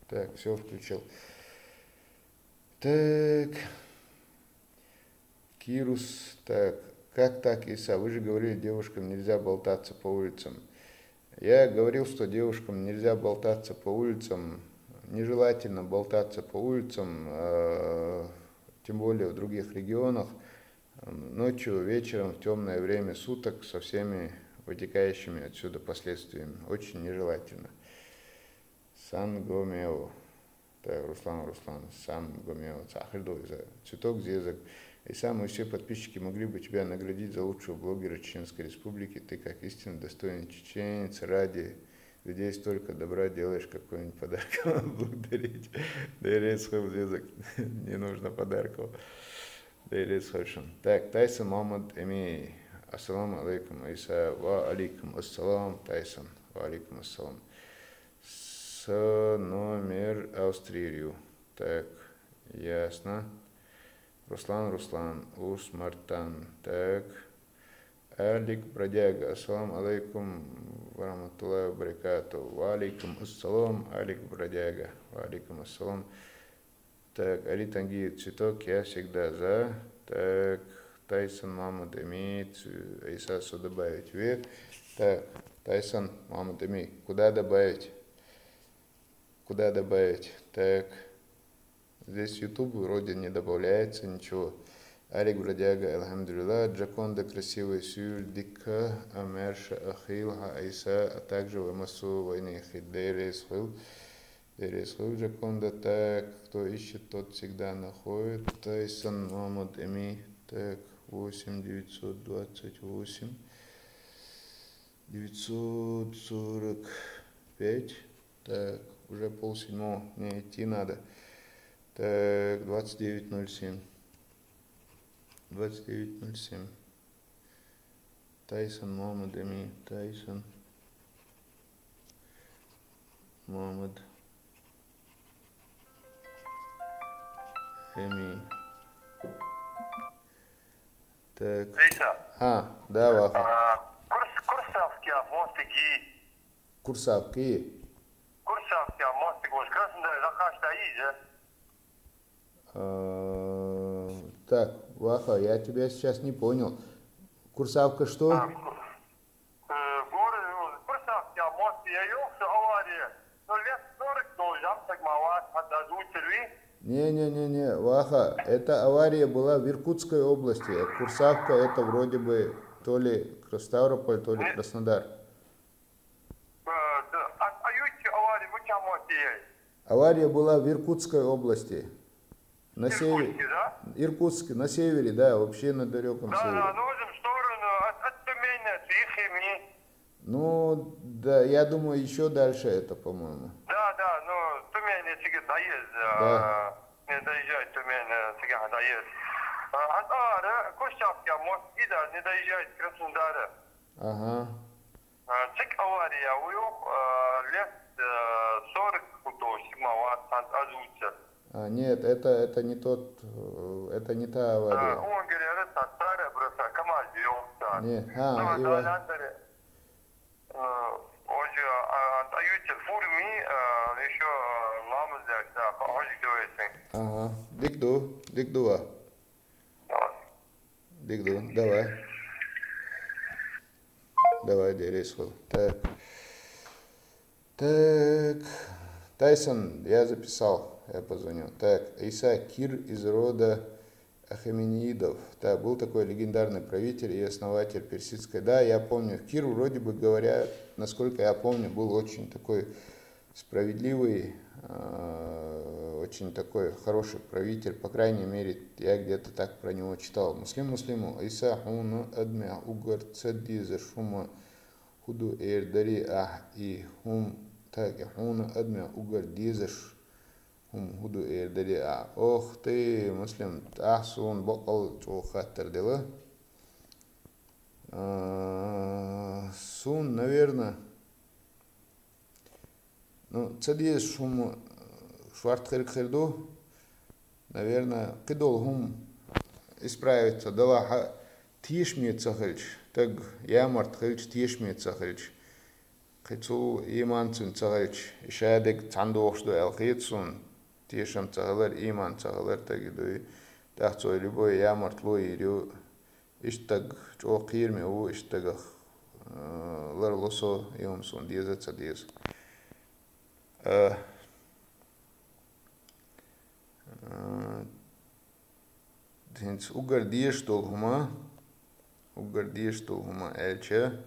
Так, все включил. Так. Кирус, так. Как так, Иса? Вы же говорили, девушкам нельзя болтаться по улицам. Я говорил, что девушкам нельзя болтаться по улицам, нежелательно болтаться по улицам, э, тем более в других регионах, м, ночью, вечером, в темное время суток со всеми вытекающими отсюда последствиями. Очень нежелательно. Сангомео. Так, Руслан, Руслан, Сангомео. Цахирдо из-, цветок зезаг. Иса, мы все подписчики могли бы тебя наградить за лучшего блогера Чеченской Республики. Ты, как истинно достойный чеченец, ради людей столько добра делаешь, какой-нибудь подарок благодарить. Да и рейс зезаг. Не нужно подарков. Да и рейс. Так, Тайсон Мамад Эми. Ассаламу алейкум, Иса. Ва алейкум ассалам, Тайсон. Ва алейкум ассалам. С номер Австрию. Так, ясно. Руслан, Руслан, Усмартан. Так. Алик Бродяга. Ассалам алейкум ва рахматуллахи ва баракату. Ва алейкум ассалам, Алик Бродяга. Ва алейкум ассалам. Так, Али Тангиев, цветок, я всегда за. Так, Тайсон Мамадами, ц-, Иса, что добавить? Век. Так, Тайсон Мамадами, куда добавить? Куда добавить? Так, здесь YouTube вроде не добавляется ничего. Алик Бродяга, альхамдулилла, Джаконда красивая, сюль дика, Амерша Ахил, Ха Иса, а также Вамасу Вайнихи Дерес Хил. Дерес Хил Джаконда. Так, кто ищет, тот всегда находит. Тайсон Мамад Эми. Так, восемь девятьсот двадцать восемь, девятьсот сорок пять. Так, уже полседьмого. Мне идти надо. Так, двадцать девять ноль семь. Двадцать девять ноль семь. Тайсон Мамад Эми. Тайсон Мамад Эми. Так. Иса. А, да, Ваха. А, Курс-, Курсавский мостики. Курсавки. Курсавский мостик, уж Краснодар, Захаш, да, иже. Э, так, Ваха, я тебя сейчас не понял. Курсавка что? А, Ку-, э, горы, ну, Курсавский мостик, я ехал, авария. Ну, лет сорок должен, так мало, отдадут, рви. Не-не-не-не, Ваха, эта авария была в Иркутской области, а Курсавка это вроде бы то ли Ставрополь, то ли Нет. Краснодар. Э, да, а, а юти авария, вы чем вот есть? Авария была в Иркутской области. На севере. Иркутске, да? Иркутске, на севере, да, вообще на далеком Да, севере. Да, ну, в этом сторону, от, от Тюмени, от Ихими. Ну, да, я думаю, еще дальше это, по-моему. Да, да, ну, Тюмени, Сиги заезд, Да. а, не доезжает Тюмени, Сиги заезд. А, от Ара, Курсавский мост, и да, не доезжает Краснодара. Ага. А, чек авария, уюк, а, лет, э, сорок худо, симават, сан азуца. А, нет, это, это не тот, э, это не та авария. А, он говорит, это старая просто, КамАЗ ёлка. Не, а, Ну, и да, ва- надо ли? Э, он же, а, отдаёт фурми, э, ещё ламыз, да, да, он же говорит. Ага, дикду, дикдува. Вот. Дикду, давай. Давай, Дересху. Так. Так. Тайсон, я записал, я позвоню. Так, Иса Кир из рода Ахемениидов. Да, был такой легендарный правитель и основатель персидской. Да, я помню, Кир вроде бы говоря, насколько я помню, был очень такой справедливый, э, очень такой хороший правитель, по крайней мере, я где-то так про него читал. Муслим Муслиму, Иса хуна адме угар цадиза шума худу эрдари ах и хум, так и хуна адме угар диза ш-, хум худу эрдари ах. Ох ты, Муслим, тахсун бокал цо хаттар дела. Э, сун, наверное, Ну, цадиз шум шварт хирг хирду. Наверное, кидол хум исправиться дала ха тишми цахилч, так ямарт хилч тишми цахилч. Кхы цул ийман цуьнан ца хилча, и шадерг цхьаьна догӀуш ду аьлла хета суна, тешам ца хилар, ийман ца хилар стеган дуй. ТӀаккха цо любой ямартло йийр ю, иштта стаг чӀогӀа кхераме ву, иштта стагах, э, ларло со, и хӀума суна деза а ца деза. Э, э, ХӀинца уггар дезаш долу хӀума, уггар дезаш долу хӀума аьлча,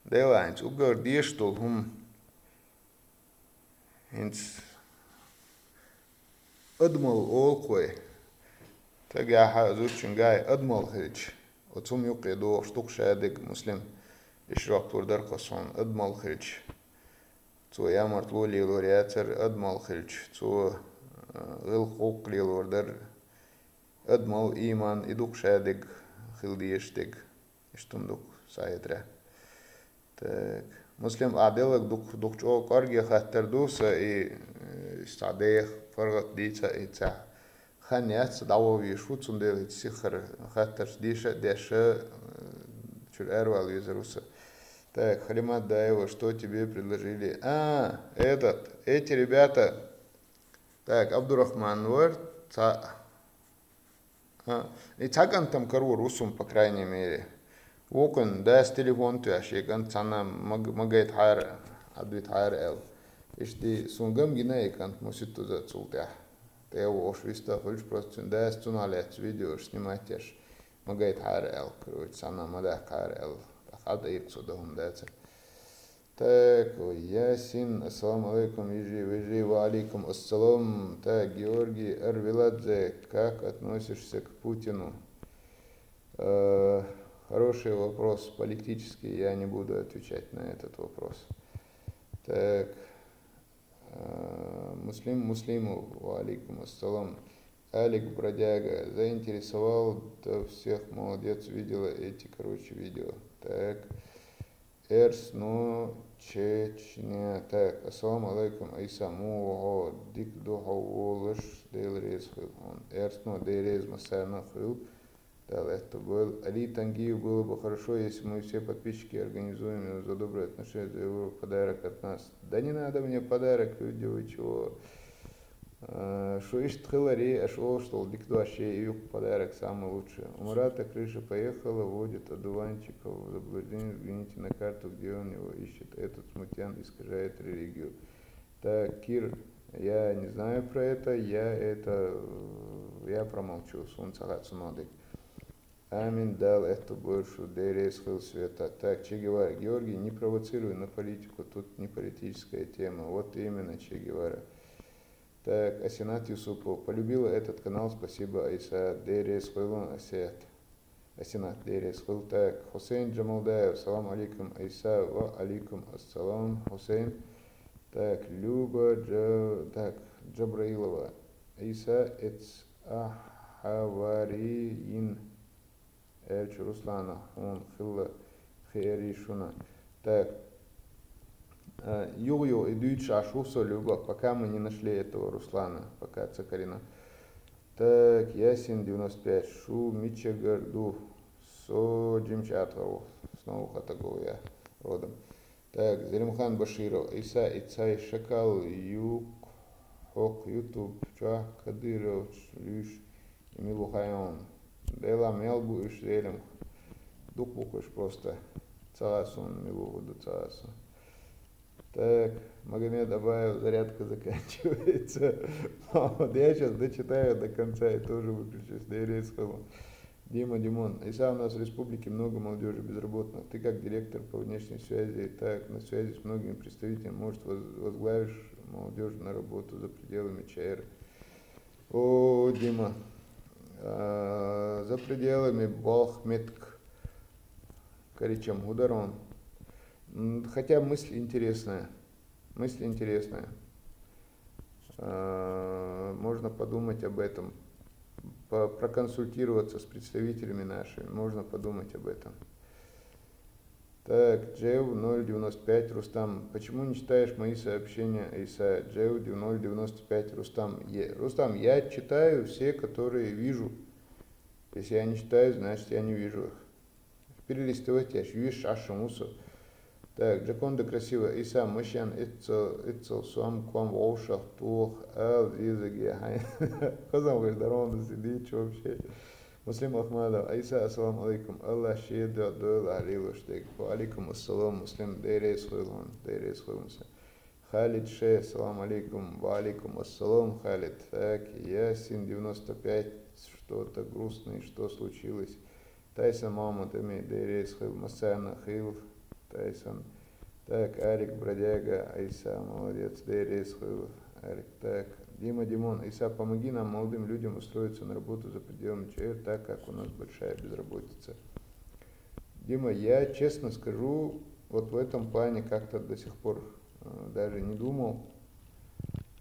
Дела, хӀинца уггар дезаш долу хӀума, хӀинца адамалла олу-кх вай. Стагехь а, зудчуьнгахь а адамалла хилча, оцу хӀума юккъе догӀуш ду-кх шадерг, Муслим, и жоп лур дара-кх ас хьуна, адамалла хилча. Цо ямартло лелор яцара, адамалла хилча, цо, э, гӀиллакх-гӀуллакх лелор дара. Адамалла, ийман, и ду-кх шадерг, хила дезаш дерг. Иштта хӀума ду-кх, схьахетарехь. Так. Муслим, ахь делларг дукха, дукха чӀогӀа кӀорге хаттар ду, сан и, э, цхьа деха паргӀат дийца а, и цхьа хан яц, дӀаваха везаш ву, цундела хӀинца сиххара хаттарш деша а деш, э, чуьра аравала везар ву сан. Так, Халимат Даева, что тебе предложили? А, этот, эти ребята. Так, Абдурахман вара, цхьаъ. А, и цхьа кӀант-м карор ву суна, по крайней мере. Вукхун дас телефон тоьхна, шен кӀант цхьанна маг-, магайтахьара, Ӏадвитахьара аьлла. Иштта суна гам гина и кӀант, муьлхха а цул тӀаьхьа. ТӀе а вогӀуш вист а хуьлуш, просто цуьнан дас цунах лаьцна видеош снимать еш, магайтахьара аьлла, короче, цхьанна ма даккхара аьлла. ТӀаккха Ӏад айра цо, дан хӀума дацара. Так, ой, Ясин, ассаламу алейкум, йижи, вижи, ва алейкум ассалам. Так, Георгий Арвеладзе, как относишься к Путину? Э, хороший вопрос политический, я не буду отвечать на этот вопрос. Так, э, Муслим Муслимов, ва алейкум ассалам. Алик Бродяга, заинтересовал, да всех, молодец, видела эти, короче, видео. Так. Эрсно, Чечня. Так, ассаламу алейкум, Айса, муха хьо дика ду хьо волуш, Дела реза хуьлда хьуна. Эрсно, Дела реза массарна а хуьлда. Дала аьтто бойла. Али Тангиев, было бы хорошо, если мы все подписчики организуем за добрые отношения, за его подарок от нас. Да не надо мне подарок, люди, вы чего? Э, шу иштта хиларе, аша олуш долу дика дош е, и юкъа подарок самый лучший. У Марата крыша поехала, вводит одуванчиков в заблуждение, взгляните на карту, где он его ищет. Этот смутьян искажает религию. Так, Кир, я не знаю про это, я это, э, я промолчу, суна ца хаьа цунах дика. Амин, Дала аьтто бойла шу, Дела реза хуьлда, Света. Так, Че Гевара, Георгий, не провоцируй на политику, тут не политическая тема. Вот именно, Че Гевара. Так, Асинат Юсупов, полюбила этот канал, спасибо, Айса, Дела реза хуьлда, Асет. Асинат, Дела реза хуьлда. Так, Хусейн Джамалдаев, салам алейкум, Айса, ва алейкум ассалам, Хусейн. Так, Люба, Джа-, так, Джабраилова, Айса, эц ахьавари йин. Аьлча Руслана, хьуна хилла хиарий шуна. Так. Э, юха-юха и дуьйцуш Ӏаш ву со, Люба, пока мы не нашли этого Руслана, пока ца карийна. Так, Ясин девяносто пять, шу мичагара ду? Со ДжимчӀатагара ву, с Новых Хатагов я родом. Так, Залимхан Баширов, Иса, и цхьа шакал ю-кх хӀокху YouTube чохь, кадыровцаш луьйш, и мила ву хаьий хьуна? Делахь мел бу уьш, Зелимха? Дукха бу-кх уьш просто. Ца хаьа суна, мила ву ду, ца хаьа суна. Так, Магомед Абаев, зарядка заканчивается. Молодец, я сейчас дочитаю до конца и тоже выключусь. Дела реза хуьлда. Дима, Димон, Иса, у нас в республике много молодёжи безработных. Ты как директор по внешней связи, так, на связи с многими представителями, может, воз-, возглавишь молодёжь на работу за пределами Чаира? О, Дима, а, за пределами боху меттиг карийча-м хӀун дара хьуна? М, хотя мысль интересная. Мысль интересная. А, можно подумать об этом. По-, проконсультироваться с представителями нашими. Можно подумать об этом. Так, Джев ноль девяносто пять, Рустам. Почему не читаешь мои сообщения, Иса? Джев ноль девяносто пять, Рустам. Е-, Рустам, я читаю все, которые вижу. Если я не читаю, значит, я не вижу их. Перелистывать я шу, вижу, аш шумусу. Так, Джаконда красиво. Иса мышьян иццал, иццал сом ком вовшах тух ал зизаге хай. Хазам гыш дарон да сидич вообще. Муслим Ахмадов. Иса, ассаламу алейкум. Аллах шеда дойл алилуш дег. Ва алейкум ассалам, Муслим. Дерес хуйлун, дерес хуйлун. Халид Ше, салам алейкум. Ва алейкум ассалам, Халид. Так, Ясин девяносто пять. Что-то грустный, что случилось? Тайсон Мамонт, эми дерес хил, Масана хил, Тайсон. Так, Арик Бродяга, Айса, молодец, дерес хил, Арик. Так, Дима Димон, Иса, помоги нам, молодым людям, устроиться на работу за пределами Ч Р, так как у нас большая безработица. Дима, я честно скажу, вот в этом плане как-то до сих пор э, даже не думал.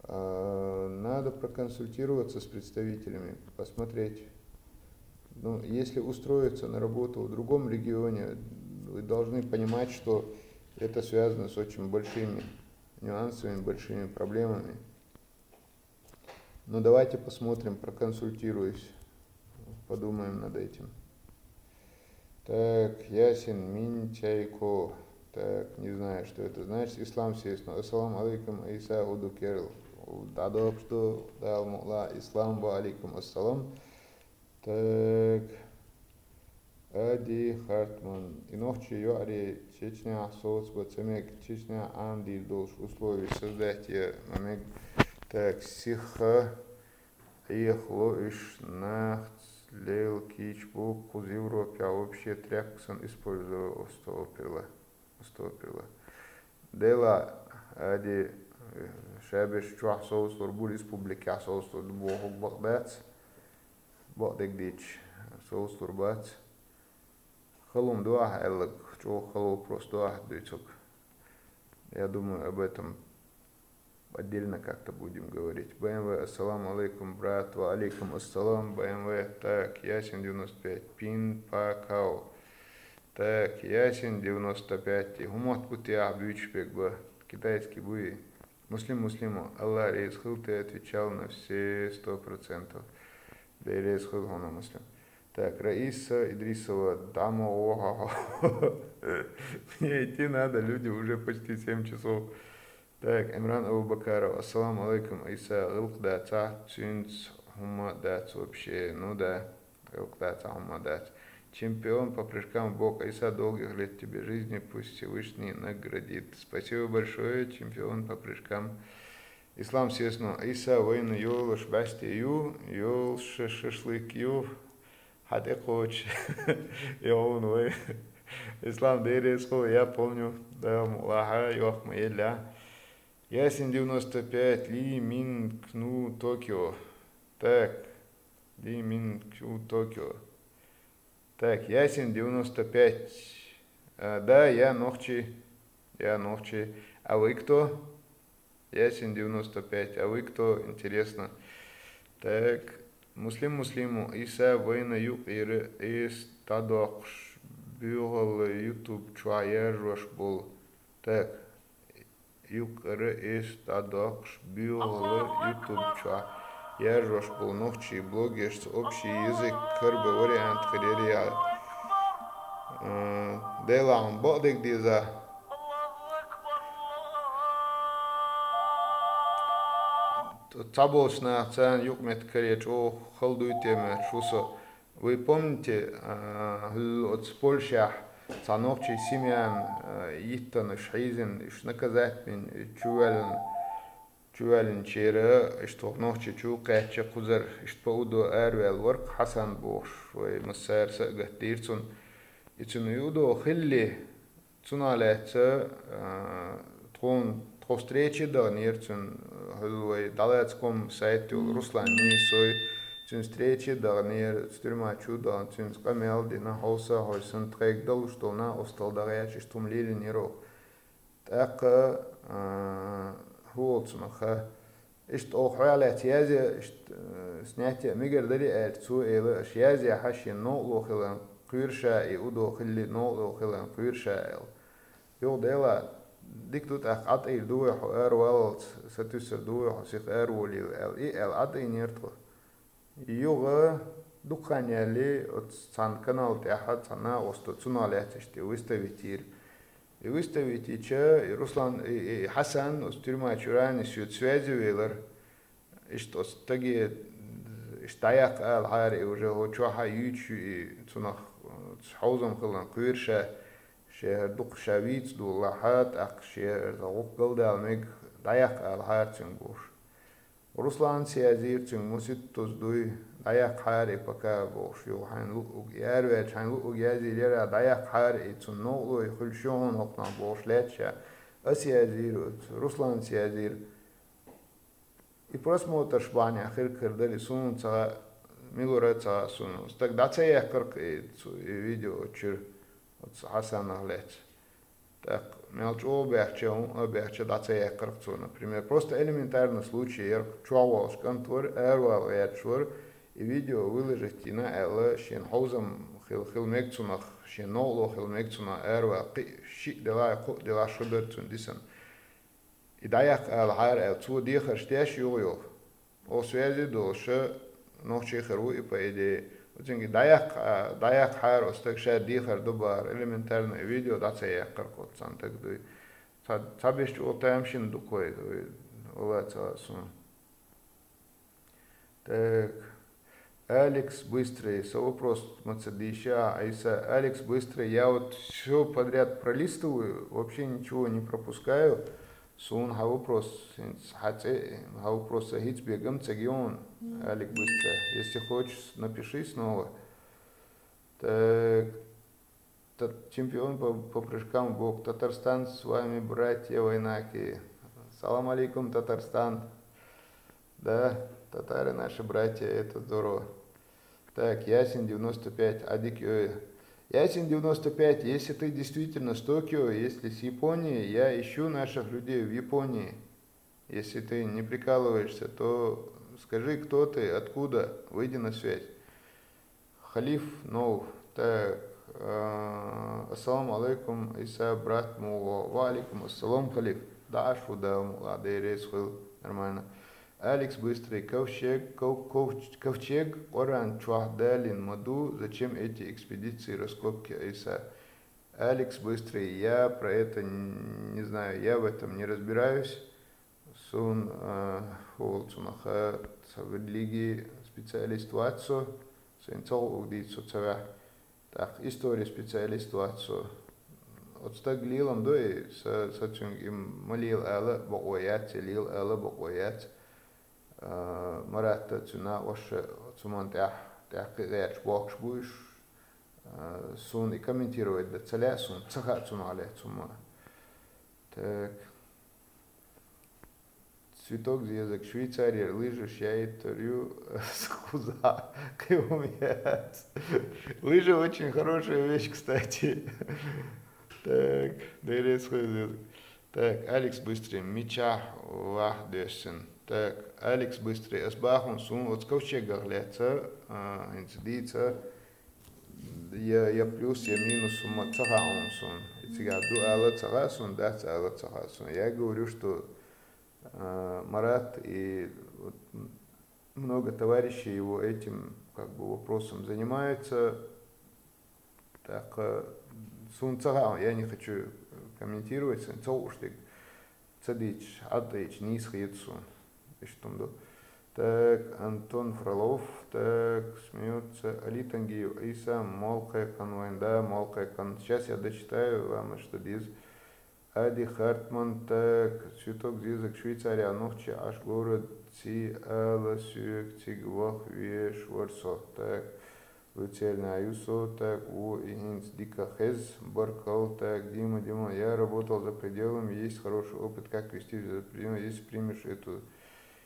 А, надо проконсультироваться с представителями, посмотреть. Ну, если устроиться на работу в другом регионе, вы должны понимать, что это связано с очень большими нюансами, большими проблемами. Ну, давайте посмотрим, проконсультируюсь, подумаем над этим. Так, Ясин Минчайко. Так, не знаю, что это значит. Ислам, естественно. Ассаламу алейкум, Иса Удукерл. Дадо, что дал мула Ислам, ва алейкум ассалам. Так, Ади Хартман. Инохчи юари Чечня соц бацамек Чечня анди долш условий создать я мамек. Так, сиха. Ийхло иш нахц лел кич бу куз Европе вообще тряпксан использовал остопила. Остопила. Дела ади шабеш чуах соус лор бу республика соус лор бу хог бакдац. Бакдек дич соус лор бац. Халум дуах эллаг, чух халу просто дуах дуйцук. Я думаю, об этом отдельно как-то будем говорить. Б М В, ассаламу алейкум, брат. Ва алейкум ассалам, Б М В. Так, Ясин девяносто пять, Пин Па Као. Так, Ясин девяносто пять. И хумат бути ах бюч бек ба. Китайский буи. Муслим Муслиму. Аллах рейс хыл, ты отвечал на все сто процентов. Да и рейс хыл хона Муслим. Так, Раиса Идрисова, дама оха. Мне идти надо, люди, уже почти семь часов. Так, Имран Абубакаров, ассаламу алейкум, Иса, гылк да цах цюнц хума да вообще, ну да, гылк да цах хума да. Чемпион по прыжкам в бок, Иса, долгих лет тебе жизни, пусть Всевышний наградит. Спасибо большое, чемпион по прыжкам. Ислам, естественно, Иса, война ёлш басте ю, ёлш шашлык ю. Хьатӏекхочуш йогӏун вай. Ислам деррес хьо, я помню, да, мулаха, йох ма елля. Ясин девяносто пять, Ли Мин Кну Токио. Так, Ли Мин Кну Токио. Так, Ясин девяносто пять. А, да, я нохчи. Я нохчи. А вы кто? Ясин девяносто пять. А вы кто, интересно? Так, Муслим Муслиму, Иса вайна юкъ ира эс тадокъш бюгъала YouTube чуа яржош бол. Так, юкъ ира эс тадокъш бюгъала YouTube чуа яржош бол. Нохчи блогерс общий язык, кырбы вариант хырери я. Э, Делагъан бакъдег деза. Цаболчна цан юкъ мет каре чӏо халдуй тема шуса. Вы помните, а, хьул оц Польшах цанокчий семьян, а, йиттан иш хьийзин, иш наказать мин, чувалин, чувалин чера, иш тох нохчи чу къяча кузар, иш по удо арвел варк Хасан бохш, вай массар сагат дирцун. Ицун удо хилли, Цуна лаьца, а, тхун, тхо встречи дагънер цун, а, хьулвай, далац ком сайт юл Руслан Нисой, цун встречи дагънер, цу тюрьма чу дагън, цун къамел дина, хьоса, хьой сан тхег далуш долна, остал дагъяч, иш тум лили нирох. Тӏаккха, а, хьуол цунаха, Ишт ох хьоалаьц язъя, ишт, э, снятие мегар дари аьлча, цо эла, аш язъя хьашин ноло хилан кхуьрша, и удо хилли ноло хилан кхуьрша аьл. Югъ дела, дик ду тӏаккха Ӏатӏийр ду вай хьо эр валлалц, сатуьсар ду вай хьо сих эр волил аьл. И аьл Ӏатӏийнер тхо. Югъа дукхан ялли, оц цан канал тӏехьа цана осто цуна лаьцашти выставить йир. И выставить, и ча, и Руслан, и, и Хьасан, оцу тюрьма чуьра нисъю связи велар. Иштта оцу стаге, иштта дӀаяккха ала хьара, и уже хӀо чохь а юьйцуш ю, и цунах, э, хьовзам хилан кхоьру ша, шен хӀара дукха ша вийца дула лахьа, тӀаккха шен хӀара гӀуллакх галдала мега, дӀаяккха ала хьара цуьнга бохуш. Руслана язйийра цуьнга, муситтаза дуй, дӀаяккха хьара и пока бохуш, юха хьайна луъург, и араваьлча хьайна луъург язйийра яра, дӀаяккха хьара и цунна новкъалой хуьлуш ю хьуна хӀокхунах бохуш лаьтташ ша. Ас язйийра оцу, Руслана язйийра. И просмотрш бахьанехь хир-хир дара, и суна ца хаьа, мила вара а ца хаьа суна. Стаг дӀа ца яьккхира-кх и цу, и видео оцу чуьра, оцу Хьасанах лаьцна. ТӀаккха мел чӀогӀа баьхча, хӀун а баьхча, дӀа ца яьккхира-кх цо, например. Просто элементарный случай яра, чохь волуш кӀант вара, аравала гӀерташ вара, и видео выложить йина аьлла, шена хьовзам хила, хила мега цунах, шена новкъало хила мега цунах аравала, кхин а шиъ делахь, кхоъ делахь, шу дара цунна дисина. И дӀаяккха ала хьара аьлла, цо дехарш деш юха-юха. Оха связи долуш нохчий хир ву и, по идее. Оцуьнга дӀаяккха, дӀаяккха хьара оцу стага ша дехар ду бахара, элементарно и видео дӀа ца яьккхира-кх оцу цхьана стага дуй. Ца, ца беш чӀогӀа тамашийна ду-кх вай, вай, вала ца хаьа суна. Так. Алекс Быстрый, со вопрос ма ца дийша, Айса. Алекс Быстрый, я вот всё подряд пролистываю, вообще ничего не пропускаю. Суна хьан вопрос, хьан цӀе, хьан вопрос хӀинца бегам ца гион, Алик Быстрый. Если хочешь, напиши снова. Так. Тат-, чемпион по, по прыжкам в бок. Татарстан с вами братья войнаки. Салам алейкум, Татарстан. Да, татары наши братья, это здорово. Так, Ясин девяносто пять, Адик Йоя. Ясин девяносто пять, если ты действительно с Токио, если с Японии, я ищу наших людей в Японии. Если ты не прикалываешься, то скажи, кто ты, откуда, выйди на связь. Халиф Нов. Так, э, ассаламу алейкум, Иса, брат мугӀо. Ва алейкум ассалам, Халиф. Да, аш фу да, мугӀо, да, реза хуьлу, нормально. Алекс Быстрый, ковчег, ков-, ков-, ковчег, Коран чохь далин ма ду, зачем эти экспедиции, раскопки, Иса? Алекс Быстрый, я про это н-, не знаю, я в этом не разбираюсь. Сун, э, хӀу волу цунах, э, ца религии специалист вац со, сайна ца гӀуллакх дийца со ца ваьхьа. ТӀаккха история специалист вац со. Оцу стаг лелам до и, са, са цуьнга и ма лела ала бакъо яц, я лела ала бакъо яц. А, Маратта цуьнан накъоша цу ман тӀехь, тӀехь кхин гӀерташ бохкуш бу уьш. А, суна и комментировать дан ца лаьа, суна ца хаьа цунах лаьцна хӀумма. Так. Цветок зезаг, Швейцарияра лыжаш яийтар ю, кхузахь кхин хӀума яц. Лыжи очень хорошая вещь, кстати. Так, дерес хуьлу. Так, Алекс Быстрый, мичахь вахь доьссина. Так, Алекс Быстрый, ас бахун суна оцу ковчегах лаьцна, а, хӀинца дийца, я, я плюс, я минус, хӀумма ца хаьа хьуна суна. И цигахь ду ала ца хаьа суна, дац ала ца хаьа суна. Я говорю, что, а, Марат и вот много товарищей его этим, как бы, вопросом занимаются. ТӀаккха суна ца хаьа, я не хочу комментировать, суна ца хууш дерг ца дийцча, хьатӀаийча нийса хета суна. Иштта хӀума ду. Так, Антон Фролов, так, смеётся. Али Тангиев, Иса, мол кхайкхина вайн, да, мол кхайкхина. Сейчас я дочитаю вам, что деза. Ади Хартман, так, цветок зезаг, Швейцария, нохчи Ӏаш город, ци ала соьга цига ваха веш вара со, так, Люцерна ю со, так, во и хӀинца дика хеза, баркалла, так, Дима, Дима, я работал за пределами, есть хороший опыт, как вести за пределами, если примешь эту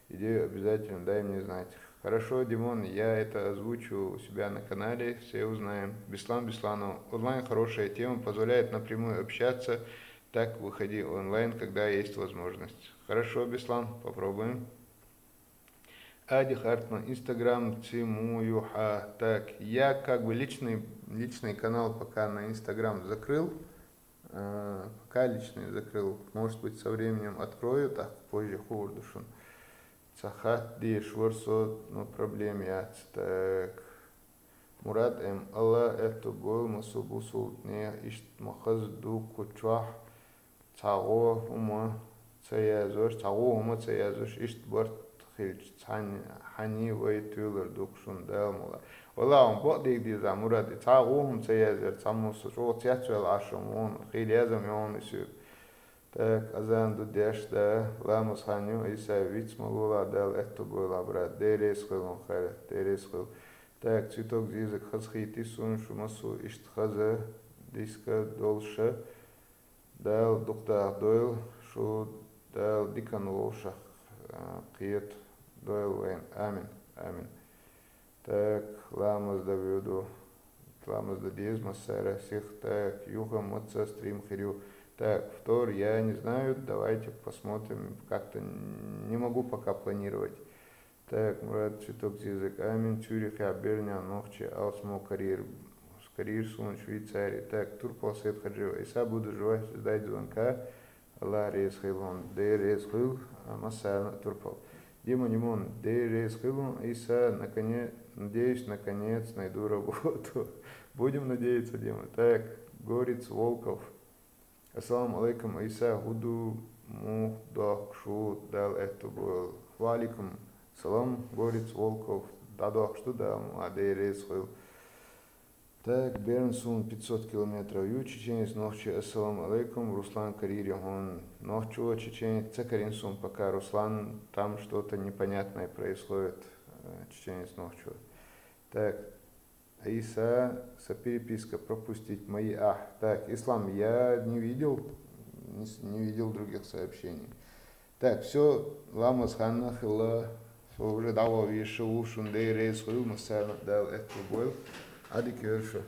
идею, обязательно дай мне знать. Хорошо, Димон, я это озвучу у себя на канале, все узнаем. Беслан Бесланов. Онлайн — хорошая тема, позволяет напрямую общаться. Так, выходи онлайн, когда есть возможность. Хорошо, Беслан, попробуем. Ади Хартман, Инстаграм ци муха ю хьан. Так, я как бы личный, личный канал пока на Инстаграм закрыл. Э, пока личный закрыл. Может быть, со временем открою, так, позже хуур ду шуна. Ца хатта дезаш вара со, ну, проблема яц. Так. Мурад М. Алла аьтту бойла массо бусулба нехан, иштта ма хаза ду кху чохь, Цхьа гӀо хӀума ца язош, цхьа гӀо хӀума ца язош, иштта барт хилча, цхьан-, хьани вай туьйлар ду-кх шуна Дала мукъ лахь. Валлахь, хьуна бакъдерг деза, Мурад, и цхьа гӀо хӀума ца язъяр, цхьаммо со чӀогӀа цецваьлла Ӏаш ма вон, хийла яза ма йоагӀа из соьга. Так, азан ду деш да, ламаз хан ю, Ӏийса, виц ма лолахь, Дала аьттув бойла, брат, Дела реза хуьлда хьуна, хайрат, Дела реза хуьлда. Так, цветок зизаг, хазахийти суна шу массо а иштта хаза, диска долуша. Дала дукха даха дойла шу, Дала диканна вовшах, а, кхета дойла вайна. Амин. Амин. Так, ламаз дан вуьду. Ламаз дан деза массара сих. Так, юха маца стрим хир ю. Так, втор, я не знаю, давайте посмотрим. Как-то не могу пока планировать. Так, Мурад, цветок зизаг, амин. Цюрихехь, Бернехь, нохчий, алсмо карьер. Карьер суна Швейцария. Так, Турпал Сет Хаджиев. Ӏийса, буду ждать звонка. Аллах реза хуьлда хьуна, Дела реза хуьлда, а, массарна а, Турпал. Дима Димон, Дела реза хуьлда хьуна, Ӏийса, наконец, надеюсь, наконец найду работу. Будем надеяться, Дима. Так, Горец Волков. Ассаламу алейкум, Ӏийса, хӀун ду, муха дохку шу, Дала аьттув бойла? Ва алейкум салам, Горец Волков, дӀадохкуш ду, Дала мукъ лахь, Дела реза хуьлда. Так, Берн суна пятьсот километров ю, чеченец нохчий, ассаламу алейкум, Руслан карьери хьуна. Нохчо чеченец ца карийна суна пока, Руслан, там что-то непонятное происходит, э, чеченец нохчо. Так, Ӏийса, са переписка пропустить, мои ах. Так, Ислам, я не видел, не с-, не видел других сообщений. Так, всё, ламаз хан хилла, со уже дӀаваха везаш ву, шуна Дела реза хуьлда, массарна а Дала аьттув бойла. Ӏадика йойла шу.